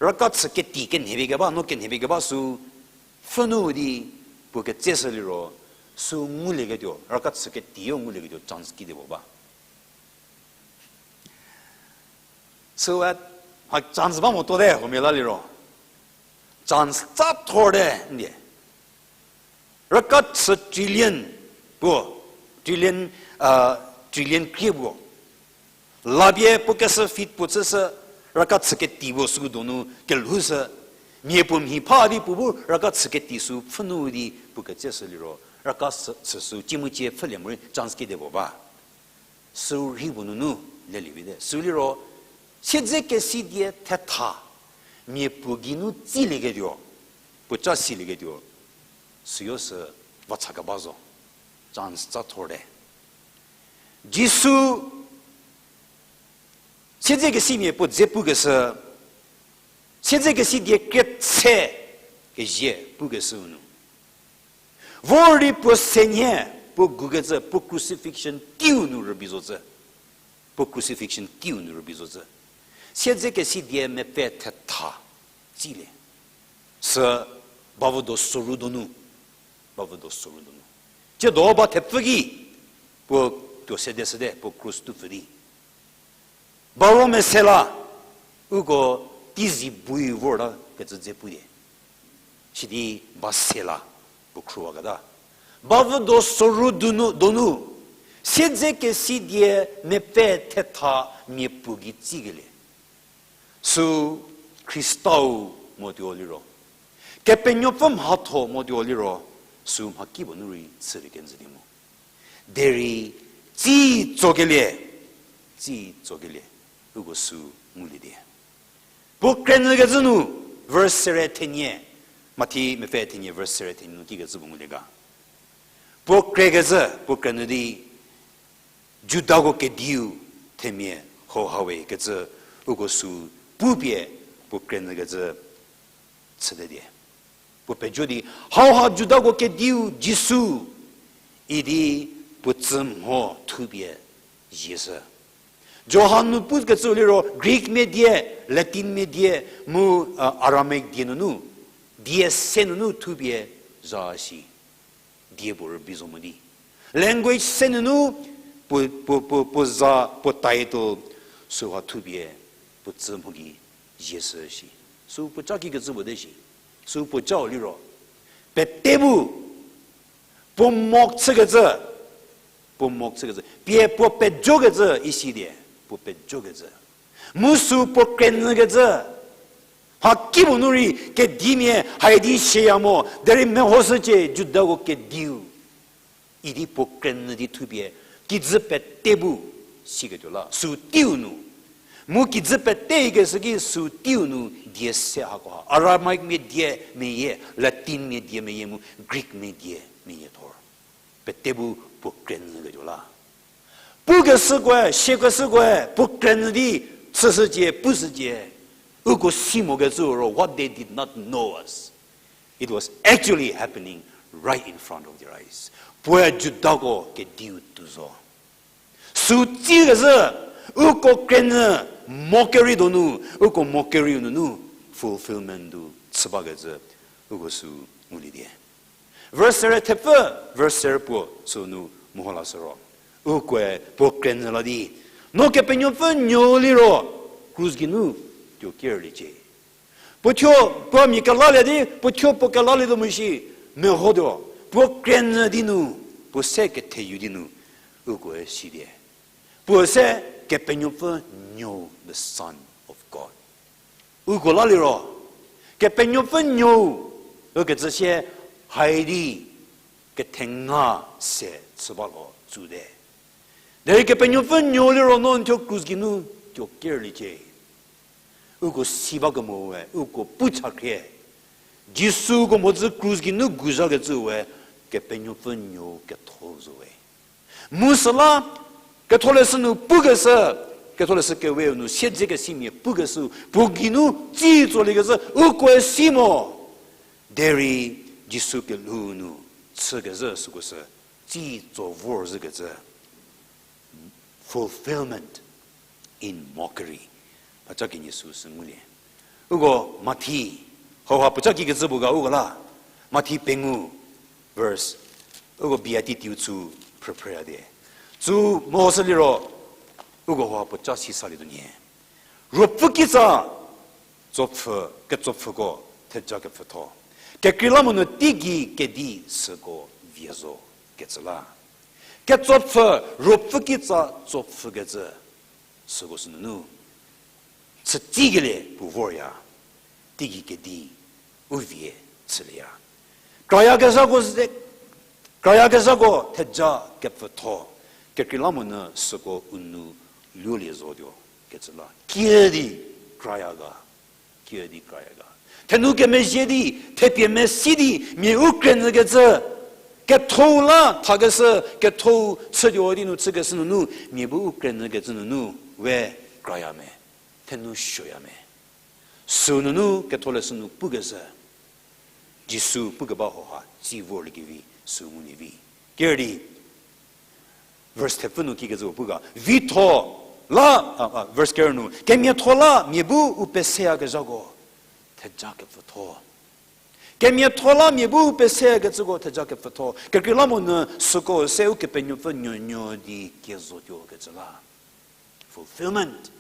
raka chü keti kenhepie keba, no kenhepie keba sü pfhünu di, puo ketseshü liro, sü ngulieketuo, raka chü ketiyo ngulieketuo chance kide puo ba. Süe, ha chance ba motuote, huomia la liro. Chance tsa thorte, ndie. Raka chü trillion puo, trillion, trillion krie puo. Lapie puo kesü feet puo chüshü, raka chü keti puo süko donu kelhoushü. Miapuo mhi pha di puo bu raka chü keti sü pfhünu di puo ketseshü liro, raka chü, chü sü cie mu cie pfhülie morei chance kide puo ba. Sü rhi puo nunu lelie vite. Sü liro, siedzekesi die thetha, miapuo geinu tsilieketuo, puoca silieketuo, süyo sü vacha keba zo. Chance tsa thorte. Jisu, siedzekesimia puo dze pukeshü, siedzekesi die krie tse kezie pukeshüu nu, vor di puo se nhie, puo gukecü, puo crucifixion teiu nu rübei zocü. Puo crucifixion teiu nu rübei zocü. Siedzekesi die mepfü thetha tsilie. Sü bavüdo soru donu. Bavüdo soru donu. Tsiedo ba thepfü ki, puo tuo sedeshüte, puo krus tupfü di. Baro mese la, uko teizi bui vorta kecü dze pudie. Sidi ba se la, puo khruwaketa. Bavüdo soru donu, donu, siedzekesi die mepfü thetha miapuo gei tsikelie. Sü Khristau motuo liro, Kepenuopfü mhatho motuo liro, sü mhakipuo nu rei chülie kenjü di mu. Derei, tsitsokelie, tsitsokelie, uko sü ngulie di. Puo krenyükecü nu, verse sere thenie, Mathi mepfü thenie, verse sere thenie nu kikecü puo ngulie ga. Puo krekecü, puo krenyü di, Judako kediu themia hauha we kecü uko sü pupie puo krenyükecü chüte die. Puo pejo di, hauha Judako kediu Jisu idi puo tsü mho thupie zieshü. Johan nu pukecü liro Greek mia die, Latin mia die, mu, uh, Aramaic die nunu, die se nunu thupie za shi. Die puo rübei zo mo di. Language se nunu puo, puo, puo, puo za, puo title, süha thupie, puo tsü mho gei zie shü shi. Sü puo ca kikecü puo te shi. Sü puo cau liro. Pete bu, puo mok chükecü. Puo mok chükecü. Pie puo pejokecü isi die. Puo pejokecü. Mu sü puo krenükecü. Mhakipuo nu rei kedimia haidi shieya mo, derei mehoshücie Judako kediu. Idi puo krenyü di thupie, kijü pete bu siketuo la, sü teiu nu. Mu kijü pete ikeshü ki sü teiu nu die se hakoha. Aramaic mia die meyie, Latin mia die meyie mu Greek mia die meyie thor. Pete bu puo krenyüketuo la. Pukeshükoe, siekeshükoe, puo krenyü di chüshücie, pushücie. Uko si mokecü ro, what they did not know was, it was actually happening right in front of their eyes. Puoe Judako kediu tuo zo. Sü tsikecü, uko krenyü, mockery donu, uko mockery nunu, fulfillment du chü bakecü, uko sü ngulie die. Verse thepfü, verse puo sünu meho lashü ro. Ukoe puo krenyü la di, no Kepenuopfü Nuou liro, krus geinu tuo kerliecie. Puo thuo, puo mia kelalie di, puo thuo puo kelalietuo mo shi, mehotuo, puo krenyü di nu, puo se ketheyu di nu, ukoe si die. Puo se Kepenuopfü Nuou, the Son of God. Uko la liro, Kepenuopfü Nuou, ukecü sie haidi kethenga se chü ba lo tsüte. Derei Kepenuopfü Nuou liro no n thuo krus geinu tuo kerliecie. Uko si bakemoe, uko pu chakhrie. Jisuko mhodzü krus geinu guzhakecüe, Kepenuopfü Nuou ketho zo we. Mu süla, ketholeshü nu pukeshü, ketholeshü keweu nu siedzekesimia pukeshü, puo geinu tsi tsoliekecü, ukoe si mo. Derei Jisu kelhou nu chükezhü süko sü, tsi tso vorzhükecü. Fulfillment in mockery. Puoca kenie süu sü ngulie. Uko Mathi, hauha puoca kikecü puo ga uko la. Mathi pengou, verse. Uko beatitude sü phrüphrüya die. Sü mehoshü liro, uko hauha puoca sisalietuo nyie. Ruopfü kitsa, tsopfü, ketsopfhüko, theja kepfütho. Kekreilamonyü teigei kedi süko vie zo, kecü la. Ketsopfü, ruopfü kitsa tsopfhükecü, süko sünunu. Chütsikelie puo vorya, teigei kedi, u vie chülieya. Krayakezhako ze, krayakezhako theja kepfütho, kekreilamonyü süko u nu luolie zotuo, kecü la. Kiüdi kraya ga. Kiüdi kraya ga. Thenu kemezhie di, thepie mesi di, mia u krenyükecü. Kethou la thakeshü, kethou chütuo di nu chükeshü nunu, mia bu u krenyükecü nunu, we kraya me. Thenu suoya me. Sünunu ketholeshü nu pukeshü. Jisu pukeba hauha tsi vorliekevi, sü ngulie vi. Kerdi, verse thepfü nu kikecü pu ga, vitho la, a, a, verse ker nu, kemiatho la mia bu u peseyakezhako, theja kepfütho. Kemiatho la mia bu u peseyakecüko theja kepfütho. Kekreilamonyü süko se Ukepenuopfü nuonuo di kie zotuo kecü la. Fulfillment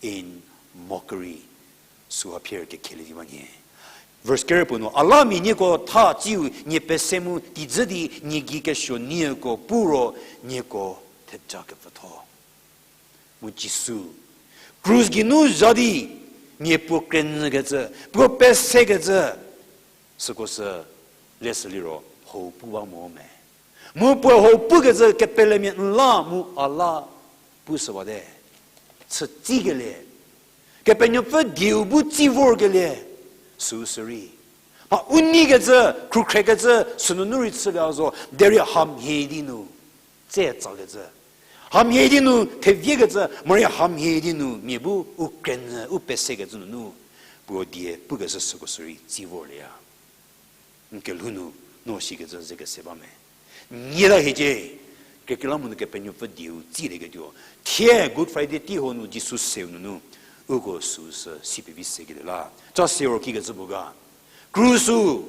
in mockery. Süha phier kekhelievi ba nyie. Verse ker puo nu, a la mia nieko tha tsiu nie pese mu teidzü di nie gei kesuo nieko pu ro nieko theja kepfütho. Mu Jisu krus geinu zha di, mia puo krenyükecü, puo pesekecü, süko sü leshü liro hau pu ba mo me. Mu puo hau pukecü kepelemia n la mu a la pu süwate. Chütsikelie. Kepenuopfü dieu bu tsi vorkelie. Süu sürei. Mha u neikecü, khrukhrekecü, sünunu rei chülie zo, derei hamhie di nu tse tsakecü. Hamhie di nu theviekecü, morei hamhie di nu mia bu u krenyü, u pesekecü nunu, puo die pukeshü süko sürei tsi vorlieya. N kelhou nu, no shikecü ze kese ba me. Nieta hiecie, Kekreilamonyü Kepenuopfü dieu tsilieketuo. Thie Good Friday tei ho nu Jisu seu nunu, uko süsü si pevi sekelie la. Ca seu ro kikecü puo ga. Krus-u,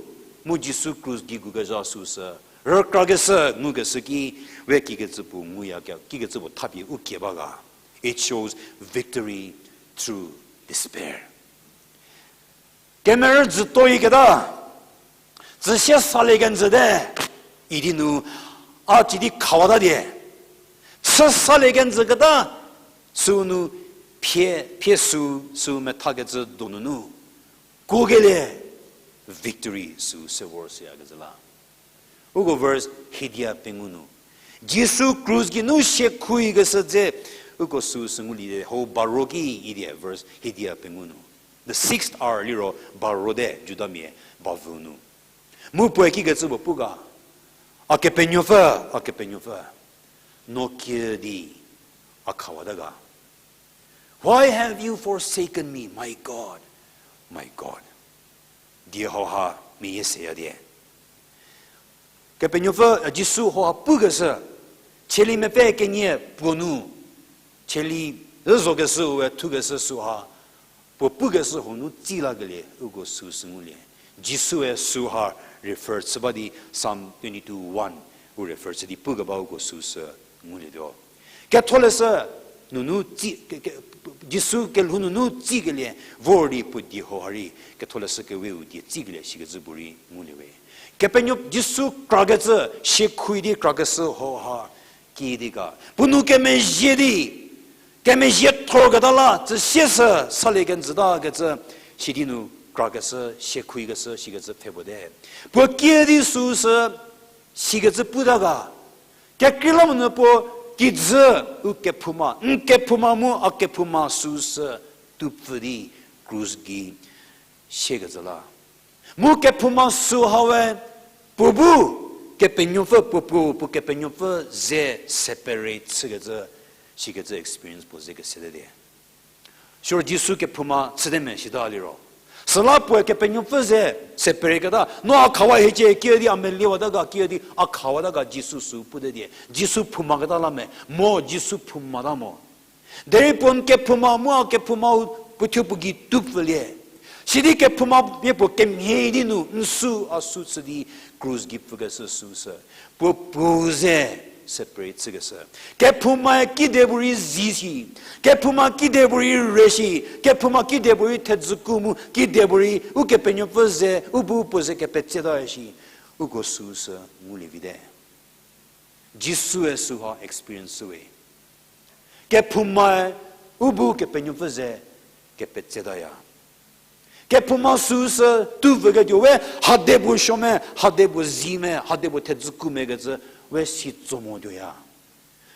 mu Jisu krus gei gukezha süsü, rükrakeshü, ngukeshü ki, we kikecü puo nguya, kikecü puo thapie u kie ba ga. It shows victory through despair. Kemerü dzütoiketa, tsüsie salie kenjüte, idi nu, a cidi khawata die. Chü salie kenjüketa, sünu phie, phie sü, sü methakecü donunu, kuokelie victory sü se vor süyakecü la. Uko verse hidia pengou nu. Jisu krus geinu siekhoukeshü dze, uko süsü ngulie ho baro ki idi verse hidia pengou nu. The sixth hour liro baro te Judamia bavü nu. Mu puoe kikecü puo pu ga, A Kepenuopfü, A Kepenuopfü, no kiüdi a khawata ga. Why have you forsaken me, my God, my God? Die hauha meyie seya die. Kepenuopfü, Jisu hauha pukeshü, cheli mepfü kenie puo nu, cheli zokeshüe thukeshü süha, puo pukeshü hanu tsi lakelie uko süsü ngulie. Jisue süha refer chü ba di Psalm twenty-two one u refer chü di pukeba uko süsü ngulietuo. Ketholeshü nunu tsi, Jisu kelhou nunu tsikelie vor di puo die hauha rei Ketholeshü Keweu die tsikelie shikecü puorei ngulie we. Kepenuo Jisu krakecü, siekhoui di krakeshü hauha kiüdi ga. Puo nou kemezhie di, kemezhie thorketa la, tsüsie sü salie kenjütakecü, sidi nu krakeshü, siekhoukeshü, shikecü pfhe puo te. Puo kiüdi süsü, shikecü puta ga. Kekreilamonyü puo kijü u kephouma, n kephouma mu a kephouma süsü, tupfü di, krus gei siekecü la. Mu kephouma süha we, puo bu, Kepenuopfü puo puo, puo Kepenuopfü ze separate chükecü, shikecü experience puo ze kesete die. Siro Jisu kephouma chüte me sita liro. Süla puoe Kepenuopfü ze separate keta, no a khawa hiecie kiüdi a meliewata ga kiüdi a khawata ga Jisu sü pute die. Jisu phoumaketa la me, mo Jisu phoumata mo. Derei puo n kephouma mu a kephoumau puothuo puo gei tupfülie. Sidi kephouma mia puo kemhie di nu n sü a sü chü di krus gei pfükeshü süsü. Puo puo ze separate chükeshü. Kephoumae kidepuorei zi shi. Kephouma kidepuorei re shi. Kephouma kidepuorei thedzüku mu kidepuorei Ukepenuopfü ze, u bu puo ze kepetseta shi. Uko süsü ngulie vite. Jisue süha experience we. Kephoumae u bu Kepenuopfü ze kepetsetaya. Kephouma süsü tupfüketuo we hade puo suo me, hade puo zi me, hade puo thedzüku me kecü we si tso motuoya.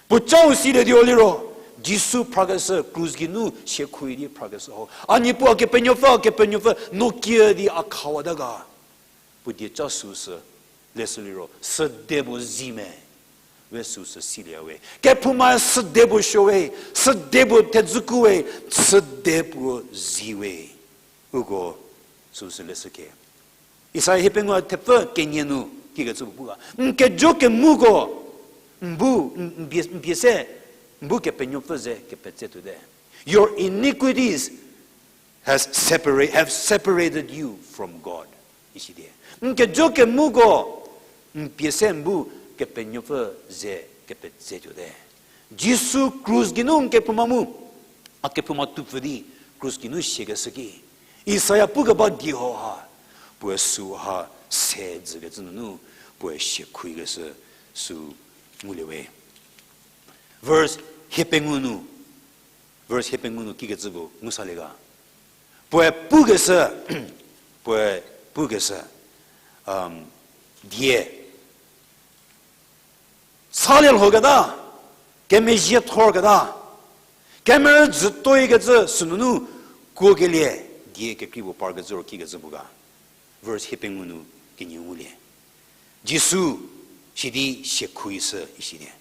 Puocau silietuo liro, Jisu phrakeshü krus geinu siekhoui di phrakeshü ho. A Niepuu, a Kepenuopfü, a Kepenuopfü, no kiüdi a khawata ga. Puo dieca süsü, leshü liro, süde puo zi me, we süsü silieya we. Kephoumae süde puo suo we, süde puo thedzüku we, süde puo zi we. Uko süsü leshü ke. Isaia hiepengou thepfü kenie nu kikecü puo pu ga. N kejo kemuko, n bu, n, n pie, n pie se, n bu Kepenuopfü ze kepetse tuote. Your iniquities has separa-, have separated you from God. Isi die. N kejo kemuko, n pie se n bu Kepenuopfü ze kepetse tuote. Jisu krus geinu n kephouma mu, a kephouma tupfü di krus geinu siakeshü ki. Isaia pukeba die hauha, puoe süha se dzükecü nunu, puoe siekhoukeshü sü ngulie we. Verse hiepengou nu, verse hiepengou nu kikecü puo ngu salie ga. Puoe pukeshü, puoe pukeshü, um, die salie lhoketa, kemezhie thorketa, kemerü dzütoikecü sünunu kuokelie die kekrei puo parkecü ro kikecü puo ga. Verse hiepengou nu kenie ngulie. Jisu sidi siekhoui shü isi die.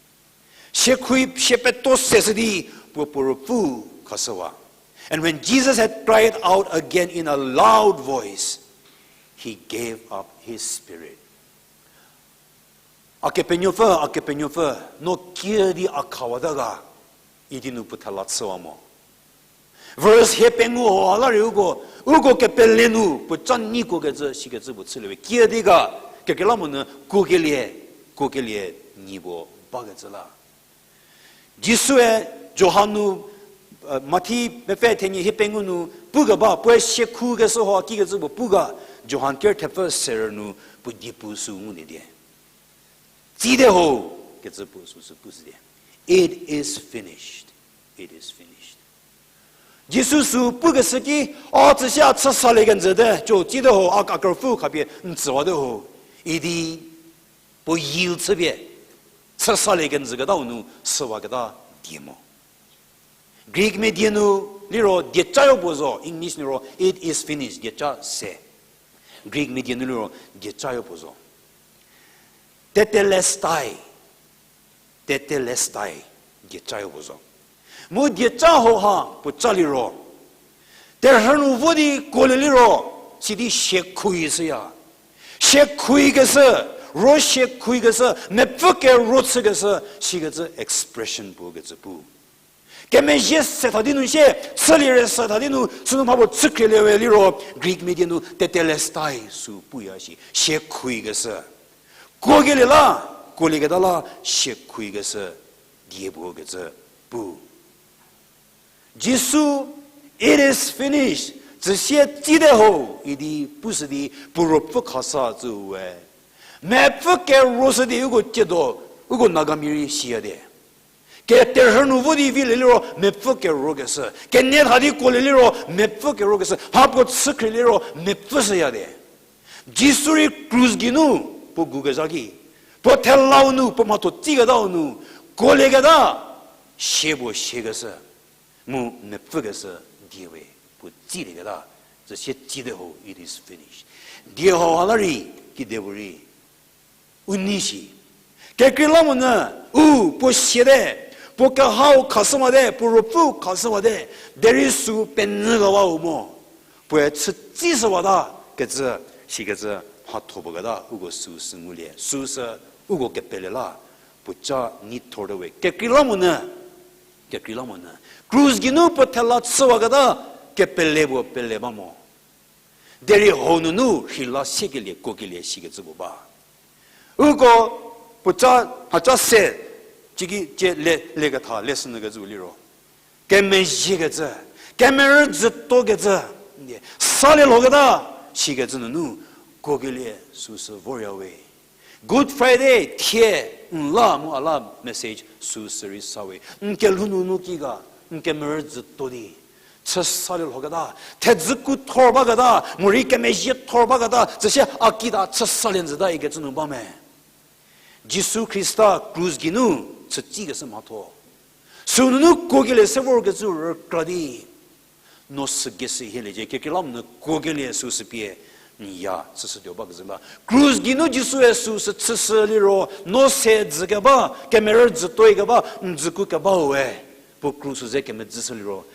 Siekhoui sie peto seshü di puo puo ruopfü khashüwa. And when Jesus had cried out again in a loud voice, he gave up his spirit. A Kepenuopfü, a Kepenuopfü, no kiüdi a khawata ga, idi nu puo thela chüwa mo. Verse hie pengou ho ha la rei uko, uko kepele nu puo ca nyi kuokecü, sikecü puo chüliewe. Kiüdi ga, kekreilamonyü kuokelie, kuokelie nyi puo bakecü la. Jisue Johan nu, Mathi mepfü thenie hie pengou nu pukeba, puoe siakhukeshü ho kikecü puo pu ga, Johan ker thepfü serü nu puo diepu sü ngulie die. Tsite ho, kecü puo süsü pushü die. It is finished. It is finished. Jisu sü pukeshü ki, a tsüsie a chü salie kenjüte, co tsite ho, a, a kerüpfü khapie n tsüwate ho. Idi puo yield chüpie, chü salie kenjüketau nu süwaketa die mo. Greek mia die nu liro diecayo puo zo, English nu ro, it is finished, dieca se. Greek mia die nu liro diecayo puo zo. Tetelestai. Tetelestai, diecayo puo zo. Mu dieca ho ha puo ca liro, terhü nu vo di kuolie liro, sidi siakhuyishüya. Siakhuyikeshü, ro siakhuyikeshü, mepfü kero chükeshü, sikecü expression puo kecü pu. Kemezhie se tha di nu sie, chülie re se tha di nu, sünu mha puo chükhrielie we liro, Greek mia die nu tetelestai sü puya shi, siakhuyikeshü. Kuokelie la, kuolieketa la, siakhuyikeshü, die puo kecü pu. Jisu, it is finished, tsüsie tsite ho, idi pushü di, puo ruopfü khasa tsü we. Mepfü kero shü di uko tsiedo, uko Nagamia rei siya die. Keterhü nu vo di vilie liro mepfü kerokeshü. Kenie tha di kuolie liro mepfü kerokeshü. Mha puo chükhrielie liro mepfü shüya die. Jisu rei krus geinu puo gukezha ki, puo thelau nu, puo mhatho tsiketau nu, kuolieketa, sie puo siekeshü, mu mepfükeshü die we, puo tsilieketa, tsüsie tsite ho, it is finished. Die hau ha la rei, kedipuorei u nei shi. Kekreilamonyü, u, puo siate, puo kehau khashüwate, puo ruopfü khashüwate, derei sü penyükewau mo. Puoe chütsishüwata kecü, sikecü mhatho puo keta, uko süsü ngulie, süsü uko kepele la, puo ca neithorte we. Kekreilamonyü, kekreilamonyü, krus geinu puo thela chüwaketa, kepele puo pele ba mo. Derei hau nunu rheila siekelie, kuokelie, sikecü puo ba. Uko puo ca, mhaca se, ciki cie le, leketha, lesson kecü liro. Kemezhiekecü, kemerü dzütokecü, salie lhoketa, sikecü nunu, kuokelie süsü vorya we. Good Friday, thie, n la mu a la message süsü rei sa we. N kelhou nunu ki ga, n kemerü dzüto di. Chü salie lhoketa, thedzüku thor baketa, morei kemezhie thor baketa, tsüsie a kita chü salie njüta ikecü nu ba me. Jisu Khrista krus geinu chütsikeshü mhatho. Sünunu kuokelie se vorkecü rükra di. No sügeshü hieliecie, kekreilamonyü kuokelie süsü pie, n ya chüshütuo bakecü la. Krus geinu Jisue süsü chüshü liro, no se dzükeba, kemerü dzütoikeba, n dzüku kebau we. Puo krus ze kemedzüshü liro,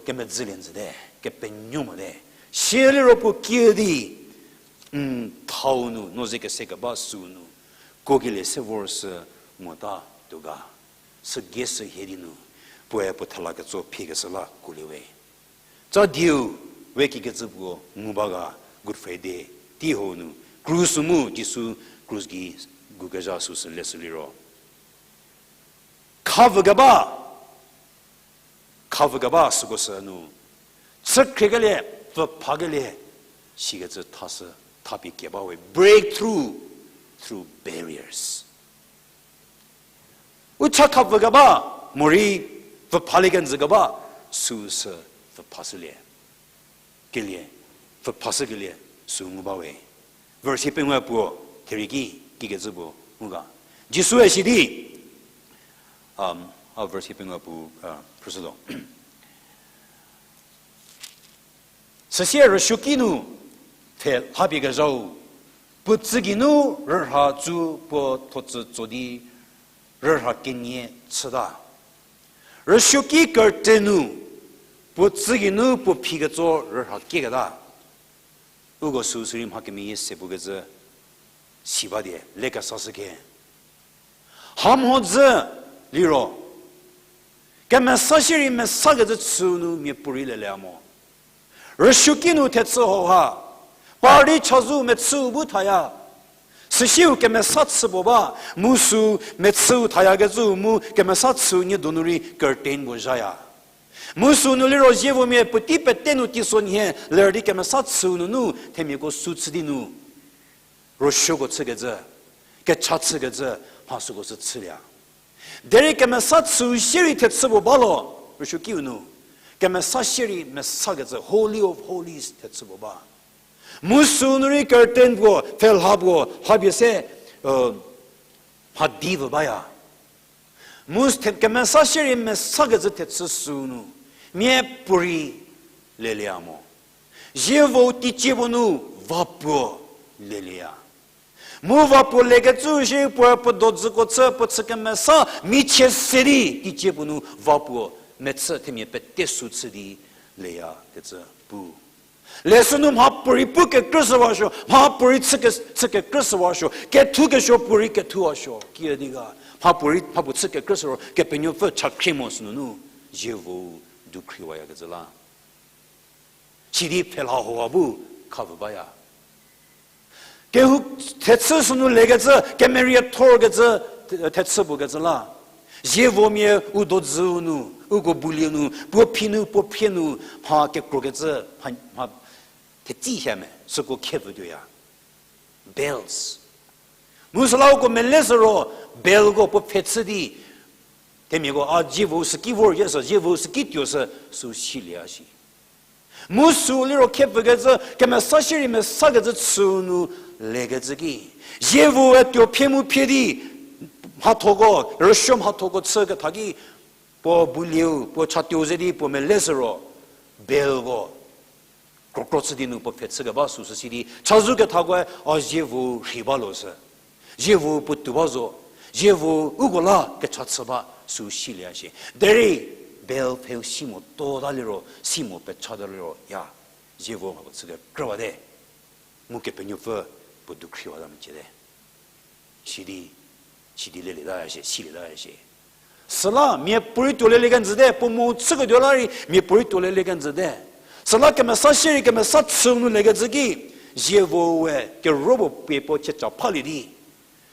kemedzülie njüte, kepenuo mote. Sie liro puo kiü di, n thau nu, no ze kese keba sünu, kuokelie se vorshü mota tuo ga. Sügeshü hie di nu, puoe puo thela ketso phiekeshü la kuolie we. Ca dieu, we kikecü puo ngu ba ga Good Friday, tei hau nu, krus mu Jisu krus gei gukezha süsü leshü liro. Khavükeba, khavükeba süko sü nu, chükhriekelie, pfüphakelie, sikecü thashü, thapie keba we, breakthrough through barriers. U cha khavükeba, morei pfüphalie kenjükeba, süsü pfüphashülie. Kelie, pfüphashükelie, sü ngu ba we. Verse hie pengou puo, therei ki, kikecü puo, ngu ga. Jisue sidi, a verse hie pengou puo, phrüshütuo. Süsie rüsuoki nu pfhe lhapie kezhau, puo tsü geinu rürha tsu puo thotsü tso di rürha kenie chüta. Rüsuoki kerte nu puo tsü geinu puo phi ketso rürha kieketa. Uko süsü rei mha kemeyie se pukecü Si ba die, le kesashü khe. Hamhodzü liro, kemesa shierei mesakecü chüu nu miapuorei lelie mo. Rüsuoki nu thechü hauha, par di chazou mechüu bu thaya. Süsiu kemesa chü puo ba, mu sü mechüu thayakecüu mu kemesa chüu nie donu rei curtain puo zhaya. Mu sünu liro zievomia puotei pete nu teisonhie ler di kemesa chüu nunu themiako sü chü di nu rüsuoko chükecü, kecha chükecü, mha süko sü chülie. Derei kemesa chüu shierei thechü puo ba lo, rüsuokiu nu. Kemesa shierei mesakecü, Holy of Holies thechü puo ba. Mu sünu rei curtain puo, pfhelha puo, lhapie se, mhadi vü baya. Mu the-, kemesa shierei mesakecü thechü sünu, miapuorei lelieya mo. Zievou teicie puo nu vapuo lelieya. Mu vapuo lekecü shierei puo puo dodzüko chü, puo chü kemesa michie se di teicie puo nu vapuo mechü themia pete sü chü di leyakecü pu. Lesü nu mhapuorei pu kekrü shüwasuo, mhapuorei chü ke-, chü kekrü shüwasuo, kethu kesuo puorei kethuwasuo, kiüdi ga, mhapuorei, mhapuo chü kekrü shü ro, Kepenuopfü chakhrie mo sünunu, zievou dukhriwayakecü la. Sidi pfhelha hoha bu khavü baya. Kehou thechü sünu lekecü, kemerie thorkecü, the-, thechü puo kecü la. Zievomia u dodzüu nu, uko bulie nu, puo phi nu, puo phrie nu, mha kekrokecü, mha, mha thetsei hie me, süko khepfütuoya. Bells. Mu süla uko mele sü ro, bellko puo pfhe chü di, themiako a zievou süki vor ye sü, zievou süki tuo sü, sü silieya shi. Mu sü liro khepfükecü, kemesa shierei mesakecü chüu nu lekecü ki. Zievoue tuo phie mu phie di, mhathoko, rüsuo mhathoko chü ketha ki, puo bulieu, puo chatuo ze di, puo mele sü ro, bellko krokro chü di nu puo pfhe chü keba süsü si di, chazou kethakoe a zievou rhei ba lo sü. Zievou puotou ba zo, zievou uko la kecha chü ba sü silieya shi. Derei, bell pfheu si mo tota liro, si mo pechata liro, ya, zievou mhapuo chü kekrüwate. Mu Kepenuopfü puo dukhriwata meciete. Sidi, sidi lelietaya shie, silietaya shie. Süla miapuorei tuo lelie kenjüte, puo mo chüketuo la rei miapuorei tuo lelie kenjüte. Süla kemesa shierei kemesa chüu nu lekecü ki, zievoue kero puo pie puo chieca phalie di.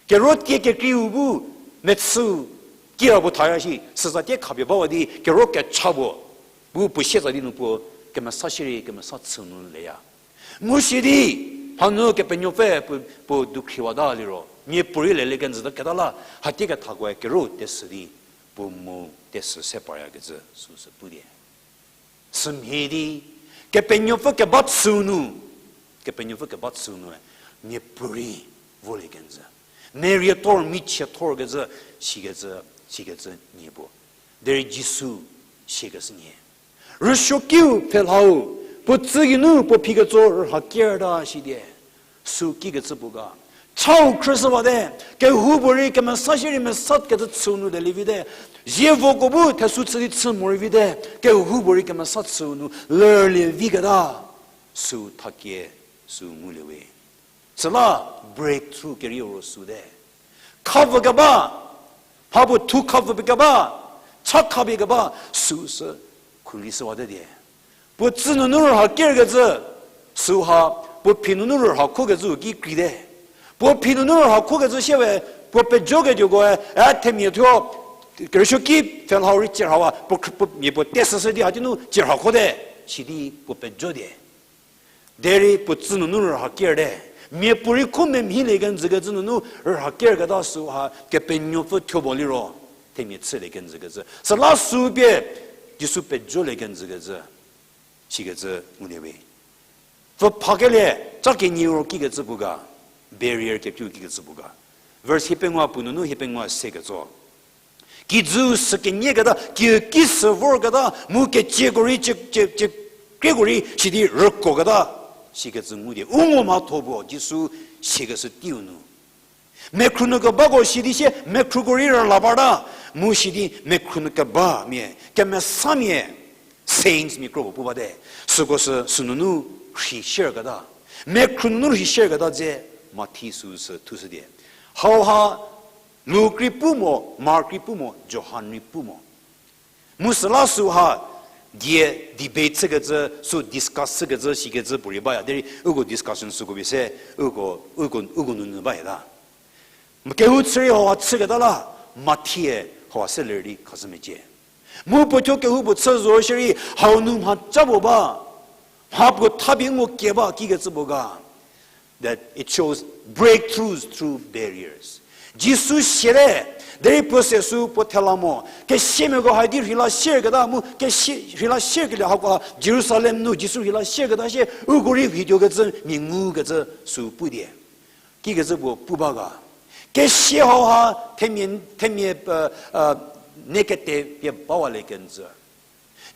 Kero tie kekreiu bu, mechüu, kira puo thaya shi, süsa tie khapie bawa di, kero kecha puo, bu puo sietsa di nu puo, kemesa shierei kemesa chüu nu leya. Mu sidi, hanu Kepenuopfü puo, puo dukhriwata liro, miapuorei lelie kenjüta keta la, hatie kethakoe kero tesü di, puo mo tesü se paryakecü süsü pu die. Sümhie di, Kepenuopfü keba chüu nu, Kepenuopfü keba chüu nu, miapuorei volie kenjü. Merie thor, michie thorkecü, sikecü, sikecü nie puo. Derei Jisu, sikecü nie. Rüsuokiu pfhelhau, puo tsü geinu puo phi ketso rüha kerta shi die. Sü kikecü puo ga. Chau khrüshüwate, kehoupuorei kemesa shierei mesa kecü chüu nu lelie vite. Zievoko bu thesü chü di chü morei vite. Kehoupuorei kemesa chüu nu lerlie viketa. Sü thakie, sü ngulie we. Süla breakthrough kerieu ro süte. Khavü keba, mhapuo thu khavü keba, cha khapie keba, süsü khulishüwate die. Puo tsü nunu rüha kerkecü, süha, puo phi nunu rüha khokecü ki kreite. Puo phi nunu rüha khokecü shie we, puo pejoketuokoe, e themia thuo, kerüsuoki pfhelhau rei cie rhawa, puo khrü-, puo mia puo tesüshü di haki nu cie rha khote, sidi puo pejo die. Derei puo tsü nunu rüha kerte. Miapuorei khu memhilie kenjükecü nunu rüha kerketa süha Kepenuopfü thuo ba liro. Themia chülie kenjükecü. Süla sü pie Jisu pejolie kenjükecü. Sikecü ngulie we. Pfü phakelie, ca kenie ro kikecü puo ga. Barrier kekreiu kikecü puo ga. Verse hiepengou puo nunu hiepengou se ketso. Kijü sü kenie keta, kiüki sü vor keta, mu kecieko rei, cie, cie, cie, krieko rei, sidi rüko keta, sikecü ngu die. U ngo mhatho puo, Jisu sikeshü teiu nu. Mekhru nu kebako sidi sie, mekhruko rei rüla parta, mu sidi mekhru nu keba mia, kemesamia, saints mia kro puo pu bate. Süko sü, sünunu rhi share keta. Mekhru nunu rhi share keta dze, Mathi süu sü thushüdie. Hauha Luk rei pu mo, Mark rei pu mo, Johan rei pu mo. Mu süla süha die debate chükecü, sü discuss chükecü, sikecü puorei baya. Derei uko discussion süko pie se, uko, uko, uko nunu baya ta. Kehou chü rei hauha chüketa la, Mathi-e hauha se ler di khashü mecie. Mu puo thuo kehoupuo chü zo shierei, hau nu mhaca puo ba, mha puo thapie ngo kie ba kikecü puo ga. That it shows breakthroughs through barriers. Jisu siate, derei puo se sü puo thela mo. Kesiamiako haidi rheila sierketa mu, kesie, rheila sierkelie hakoha Jerusalem nu Jisu rheila sierketa shie, uko rei rheituokecü mia ngukecü sü pudie. Kikecü puo pu ba ga. Kesie hauha themia, themia, ne kete pie bawalie kenjü.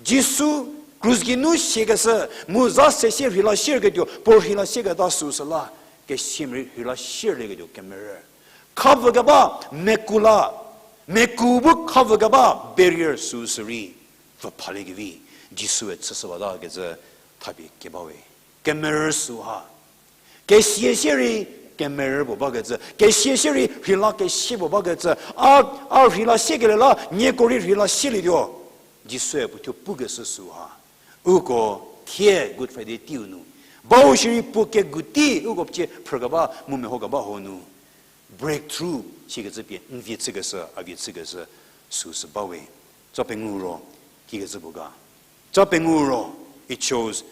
Jisu krus geinu siakeshü, mu za se sie rheila sierketuo, puo rheila sieketa süsüla, kesiamia rei rheila sierlieketuo kemerü. Khavükeba, meku la, meku bu khavükeba barrier süsü rei, pfü phaliekevi, Jisue chüshü bata kecü thapie kebawe. Kemerü süha. Kesie sie rei kemerü puo bakecü, kesie sie rei rheila kesie puo bakecü, a, a rheila siekelie la, nieko rei rheila sielietuo. Jisue puo thuo pukeshü süha. Uko thie Good Friday teiu nu bau shierei puo kegu tei uko pie phrükeba mu mehokeba hau nu breakthrough sikecü pie n vie chükeshü, a vie chükeshü süsü bawe. Ca pengou ro, kikecü puo ga. Ca pengou ro, it shows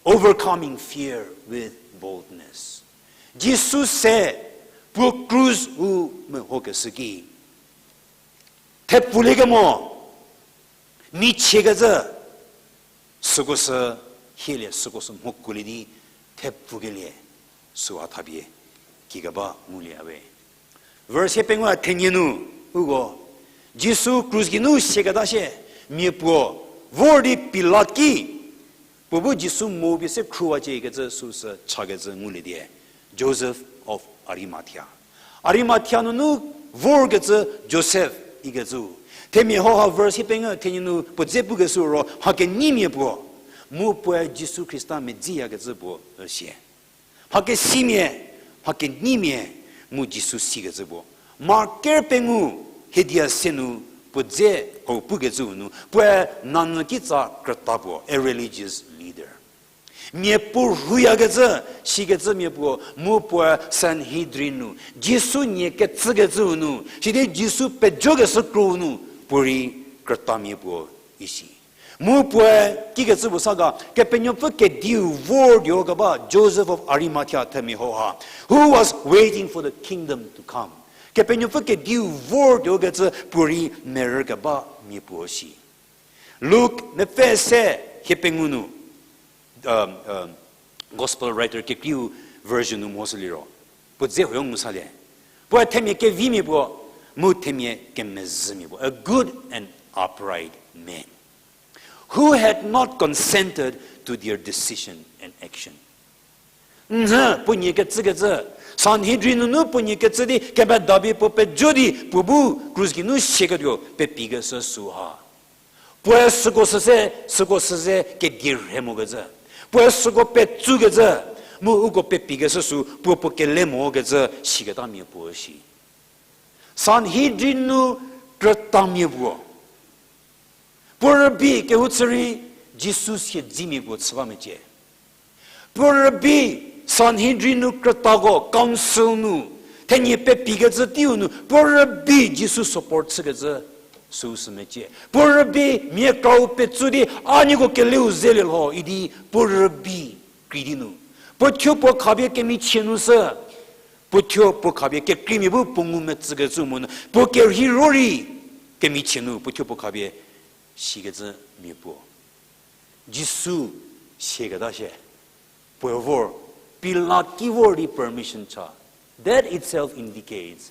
overcoming fear with boldness. Jisu se puo krus-u mehokeshü ki thepfuliekemo, michiekecü, süko sü hielie, süko sü mhokuolie di thepfukelie, süha thapie kikeba ngulie awe. Verse hiepengou a thenie nu, uko, Jisu krus geinu siaketa shie, mia puo vor di Pilat ki, puo bu Jisu mo pie se khruwacie ikecü süsü chakecü ngulie die, Joseph of Arimathea. Arimathea nunu vorkecü Joseph ikecü. Themia hauha verse hiepengou thenie nu puo dze pukeshü ro mha kenyimia puo, mu puoe Jisu Khrista medziyakecü puo sie. Mha kesimia, mha kenyimia mu Jisu sikecü puo. Mark ker pengou hiedia se nu puo dze hau pukecüu nu, puoe nanyü kitsa krüta puo, a religious leader. Mia puo rhuyakecü, sikecü mia puo, mu puoe Sanhedrin nu, Jisu nie kecükecüu nu, sidi Jisu pejokeshü kro nu, puorei krütamia puo isi. Mu puoe kikecü puo sa ga, Kepenuopfü kediu vortuo keba Joseph of Arimathea themia hauha, who was waiting for the kingdom to come. Kepenuopfü kediu vortuo kecü puorei merü keba mia puo si. Luk mepfü se hiepengou nu, um, um, gospel writer kekreiu version nu mo süliro, puo dze huoyo ngu salie. Puoe themia kevimia puo, mu themia kemezhümia puo, a good and upright man, who had not consented to their decision and action. Nhü puo nie kecükecü, Sanhedrin nunu puo nie kecü di kepeda pie puo pejo di puo bu krus geinu sieketuo pepikeshü süha. Puoe süko süse, süko süse kedie rhe mokecü. Puoe süko petsukecü, mu uko pepikeshü sü puo puo kele mokecü siketamia puo si. Sanhedrin nu krütamia puo. Puo rübei kehou chü rei Jisu siedzimia puo chü ba mecie. Puo rübei Sanhedrin nu krütako council nu, thenie pepikecü teiu nu, puo rübei Jisu support chükecü süu sü mecie. Puo rübei mia krau petsu di a nieko keleu zelie lho idi puo rübei krei di nu, puo thuo puo khapie kemichie nu sü, puo thuo puo khapie kekreimia bu puo ngumetsükecü monu puo kerhei ro rei kemichie nu puo thuo puo khapie sikecü mia puo. Jisu sieketa shie, puoe vor, Pilat ki vor di permission cha. That itself indicates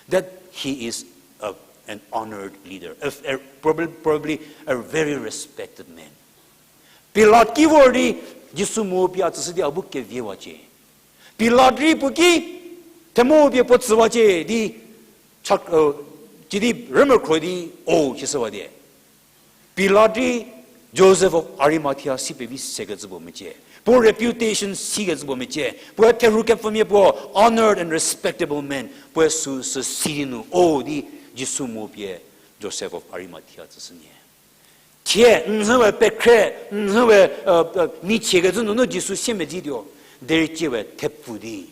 that he is a, an honored leader, a, a, probably, probably a very respected man. Pilat ki vor di Jisu mo pie a tsüshü di a bu keviewacie. Pilat rei puo ki themo pie puo tsüwacie di, chak-, uh, cidi rümekhro di, o, chishüwa die. Pilat rei Joseph of Arimathea si pevi sekecü puo mecie. Puo reputation sikecü puo mecie. Puoe therhu kepfümia puo honored and respectable man. Puoe süsü si di nu, o di Jisu mo pie Joseph of Arimathea tsüshünie. Thie, nhüwe pekhre, nhüwe, michiekecü nunu Jisu siemedzituo. Derei tiewe thepfu di.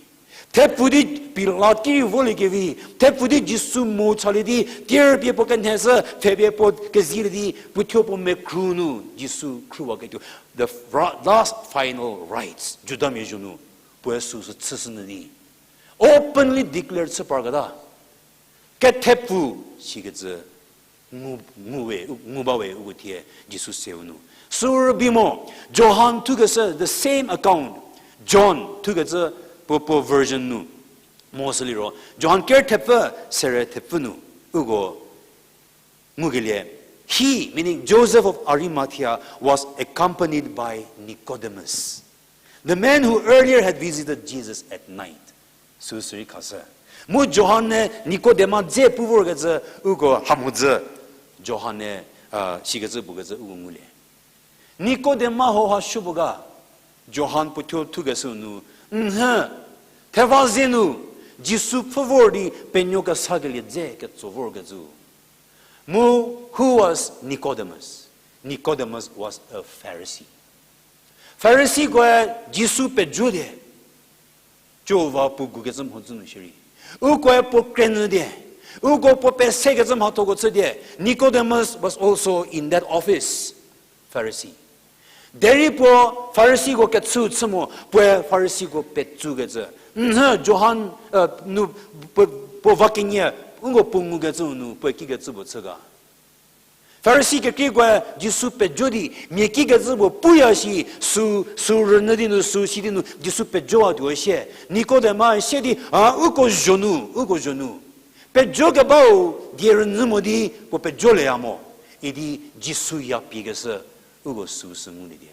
Thepfu di Pilat ki rei voliekevi. Thepfu di Jisu mo chalie di. Tierpie puo kenhesü, pfhepie puo kezilie di. Puothuo puo mekhru nu Jisu khruwaketuo. The ra-, last final rites. Judamia zho nu. Puoe süsü chüshünyü di. Openly declare chü parketa. Kethepfu sikecü ngu, ngu we, u-, ngu ba we uko thie Jisu seu nu. Sü rübei mo, Johan thukeshü, the same account. John thukecü puo, puo version nu. Mo süliro, Johan ker thepfü, sere thepfü nu. Uko ngukelie, he, meaning Joseph of Arimathea, was accompanied by Nicodemus, the man who earlier had visited Jesus at night. Süsü rei khashü. Mu Johan-e Nikodema dze pu vorkecü uko hamhodzü. Johan-e, a, sikecü pukecü uko ngulie. Nikodema hauha supuo ga, Johan puothuo thukeshü nu, nhü, theva ze nu, Jisu pfhü vor di penuo kesakelie dze ketso vorkecü. Mu, who was Nicodemus? Nicodemus was a Pharisee. Phariseekoe Jisu pejo die, Jihova puo gukecü mhodzü nu shierei. Ukoe puo kre nyü die, uko puo pesekecü mhathoko chü die, Nicodemus was also in that office, Pharisee. Derei puo Phariseeko kechü chü mo, puoe Phariseeko petsukecü. Nhü Johan, nu, puo, puo va kenie, uko puo ngukecü nu, puoe kikecü puo chü ga. Pharisee kekreikoe Jisu pejo di, mia kikecü puo puya shi, sü, sü rünyü di nu, sü si di nu, Jisu pejowa tuo sie. Nikodema sie di, a, uko zho nu, uko zho nu. Pejo kebau, die rünyü mo di, puo pejo leya mo. Idi Jisu ya piekeshü, uko süsü ngulie die.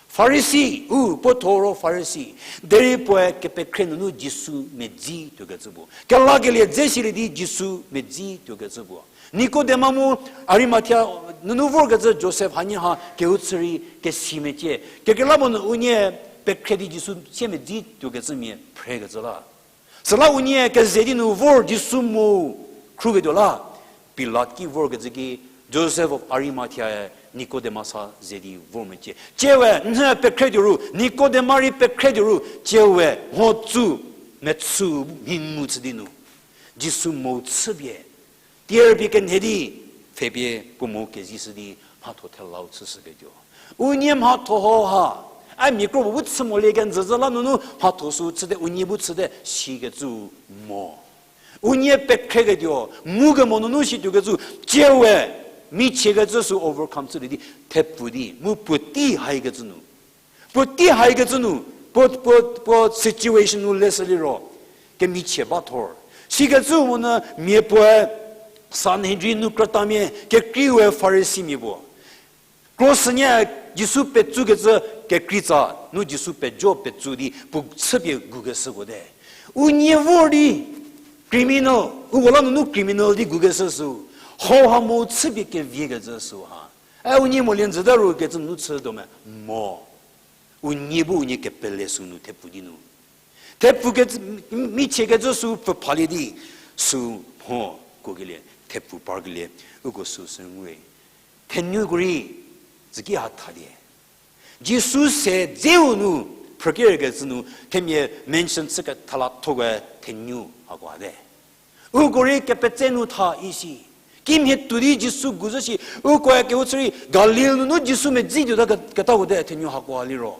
Pharisee, u, puo thoro Pharisee. Derei puoe kepekhre nunu Jisu medzi tuokecü puo. Kelakelie dze silie di Jisu medzi tuokecü puo. Nikodema mu Arimathea nunu vorkecü Josef hanie ha kehou chü rei kesi mecie. Kekreilamonyü unie pekhre di Jisu sie medzi tuokecümia phrekecü la. Süla unie keze di nu vor Jisu mo khrüketuo la. Pilat ki vorkecü ki, Joseph of Arimathea-e Nikodema sa ze di vor mecie. Tiewe, nhü pekhretuo ru, Nikodema rei pekhretuo ru, tiewe, mhodzü, mechü, mhingu chü di nu. Jisu mo chüpie, tierpie kenhe di, pfhepie puo mo kezishü di, mhatho thelau chüshüketuo. Unie mhatho ho ha, a mia kro bu chü molie kenjüzü la nunu mhatho sü chüte, unie bu chüte, sikecü mo. Unie pekhreketuo, ngukemo nunu situokecü, tiewe, michiekecü sü overcome chülie di, thepfu di, mu puotei haikecü nu. Puotei haikecü nu, puo, puo, puo situation nu leshü liro, kemichie ba thor. Sikecü monyü mia puoe, Sanhedrin nu krütamia, kekreiwe Farisimia puo. Kro sünie Jisu petsukecü kekreitsa, nu Jisu pejo petsu di puo chüpie gukeshüko te. Unie vor di criminal, uko la nunu criminal di gukeshü sü. Hauha mo chüpie keviekecü sü ha. E unie mo lienjüta ru kecü nu chütuo me mo. Unie bu unie kepele sü nu thepfu di nu. Thepfu kecü, michiekecü sü pfü phalie di, sü mho kuokelie, thepfu parkelie, uko sü sü nguwe. Thenuko rei, züki ha tha die. Jisu se dzeu nu, phrükerkecü nu, themia mention chü kethala thokoe thenu hako ate. Uko rei kepetse nu tha isi. Kimhie tuo di Jisu gu zhü shi, ukoe kehou chü rei Galil nunu Jisu medzi tuota ke-, ketako te thenu hako liro.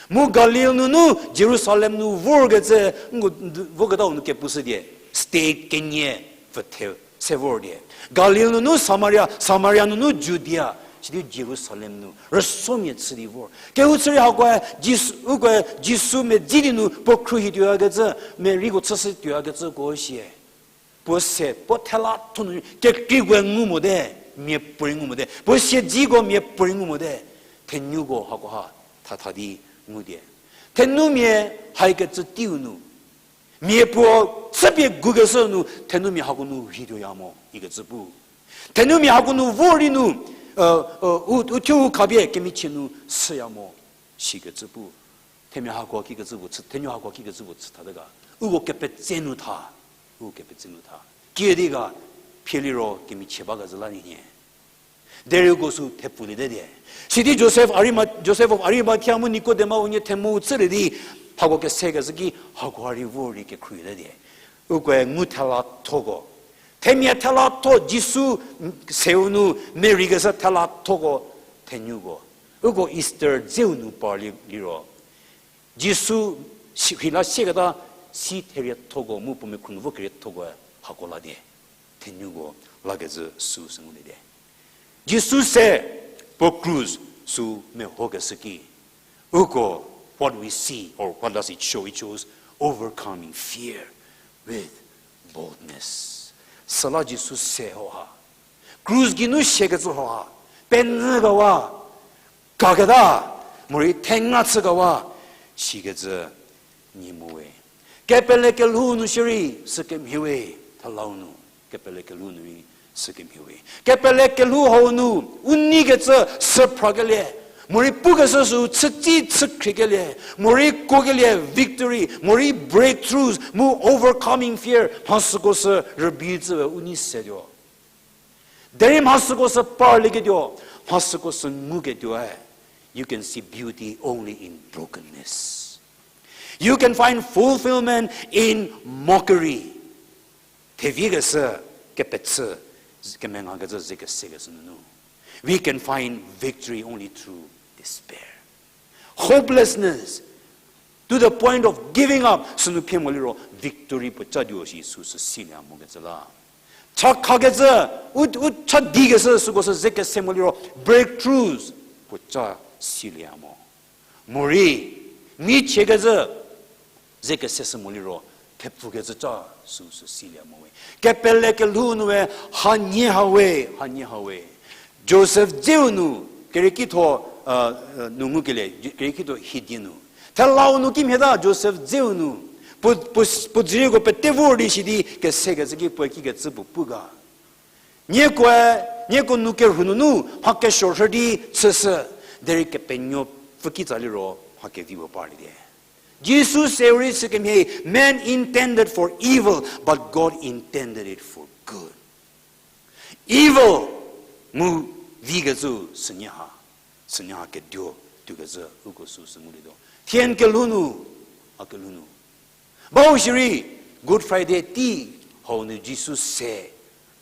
Mu Galil nunu Jerusalem nu vorkecü, nko, voketau nu kepushü die. State kenie pfüthe se vor die. Galil nunu Samaria, Samaria nunu Judea, sidi Jerusalem nu rüsomia chü di vor. Kehou chü rei hakoe Jisu, ukoe Jisu medzi di nu puo khruohi tuoyakecü, Maryko chüshü tuoyakecüko sie. Puo se, puo thela thonu, kekreikoe ngu mote, miapuorei ngu mote. Puo siedziko miapuorei ngu mote. Thenuko hakoha, thatha di ngu die. Thenumia haikecü teiu nu. Mia puo chüpie gukeshü nu, thenumia hako nu rhituoya mo, ikecü pu. Thenumia hako nu vor di nu, u, u thuo u khapie kemichie nu süya mo, sikecü pu. Themia hako kikecü puo chü, thenuo hako kikecü puo chü thate ga. Uko kepetse nu tha. Uko kepetse nu tha. Kiüdi ga, phie liro kemichie ba kezhü la nhie. Derei uko sü thepfulie te die. Sidi Joseph Arima-, Joseph of Arimathea mu Nikodema unie themou chülie di, hako kese kezhü ki hako ha rei vor di kekhrulie te die. Ukoe ngu thelathoko. Themia thelathoko Jisu seu nu Mary keshü thelathoko thenuko. Uko Easter dzeu nu parlie liro. Jisu si-, rheila sieketa si theriethoko mu puo mekhru nu vo keriethokoe hako la die. Thenuko lakezhü süu sü ngulie te. Jisu se puo krus sü mehokeshü ki. Uko, what we see, or what does it show? It shows overcoming fear with boldness. Süla Jisu se hoha. Krus geinu siakecü hoha. Penyü kewa. Kaketa. Morei thenga chü kewa. Sikecü nyi mu we. Kepele kelhou nu shierei sükemhie we. Thelau nu. Kepele kelhou nu rei sükemhie we. Kepele kelhou hau nu, u neikecü süphrakelie. Morei pukeshü sü chütsi chükhriekelie. Morei kuokelie victory. Morei breakthroughs. Mu overcoming fear. Mha süko sü rübei tsüwe u nei setuo. Derei mha süko sü parlieketuo. Mha süko sü nguketuoe. You can see beauty only in brokenness. You can find fulfillment in mockery. Thevi keshü, kepechü, kemengakecü ze kesekeshü nunu. We can find victory only through despair. Hopelessness, to the point of giving up, sünu phie mo liro, victory puo ca duo shi süsü silie mokecü la. Chakhakecü, u, u cha dikeshü süko sü ze kese mo liro, breakthroughs puo ca silie mo. Morei, michiekecü, ze kese sü mo liro, thepfukecü ca süsü silie mo we. Kepele kelhou nu we, hanie ha we, hanie ha we. Joseph dzeu nu, keriekitho, nu ngukelie, keriekitho hidie nu. Thelau nu kimhieta Joseph dzeu nu. Puo, puo, puo dzürieko pete vor di shi di kesekecü ki puoe kikecü puo pu ga. Niekoe, nieko nu kerhu nunu mha kesuo rhü di chüshü, derei Kepenuopfü kitsa liro mha kevi puo parlie te. Jisu seu rei sükemhie, man intended for evil, but God intended it for good. Evil mu vikecü sünie ha, sünie ha keduo tuokecü uko süsü ngulietuo. Thie n kelhou nu, a kelhou nu. Bau shierei, Good Friday tei hau nu Jisu se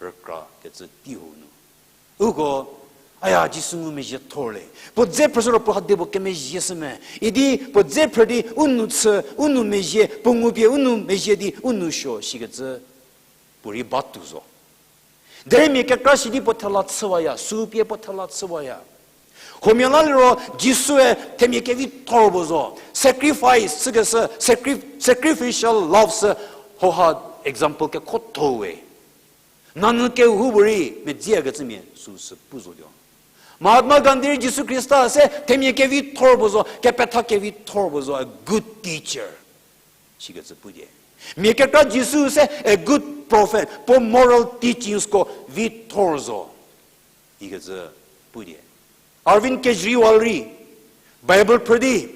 rükrakecü tei hau nu. Uko, aya, Jisu ngumezhie thor le. Puo dze phrüshü ro puo hade puo kemezhie shü me. Idi puo dze phrü di u nou chü, u nou mezhie, puo ngupie u nou mezhie di u nou suo shikecü puorei batuo zo. Derei mia kekra shi di puo thela chüwaya, sü pie puo thela chüwaya. Huomia la liro Jisue themia kevithor puo zo, sacrifice chükeshü, sacri-, sacrificial love sü hoha example kekhotho we. Nanyü kehoupuorei medziekecümia süsü pu zotuo. Mahatma Gandhi rei Jisu Khrista se themia kevithor puo zo, kepetha kevithor puo zo, a good teacher. Sikecü putie. Mia kekra Jisu se a good prophet, puo moral teachingsko vithor zo. Ikecü putie. Arvind Kejriwal rei Bible phrü di,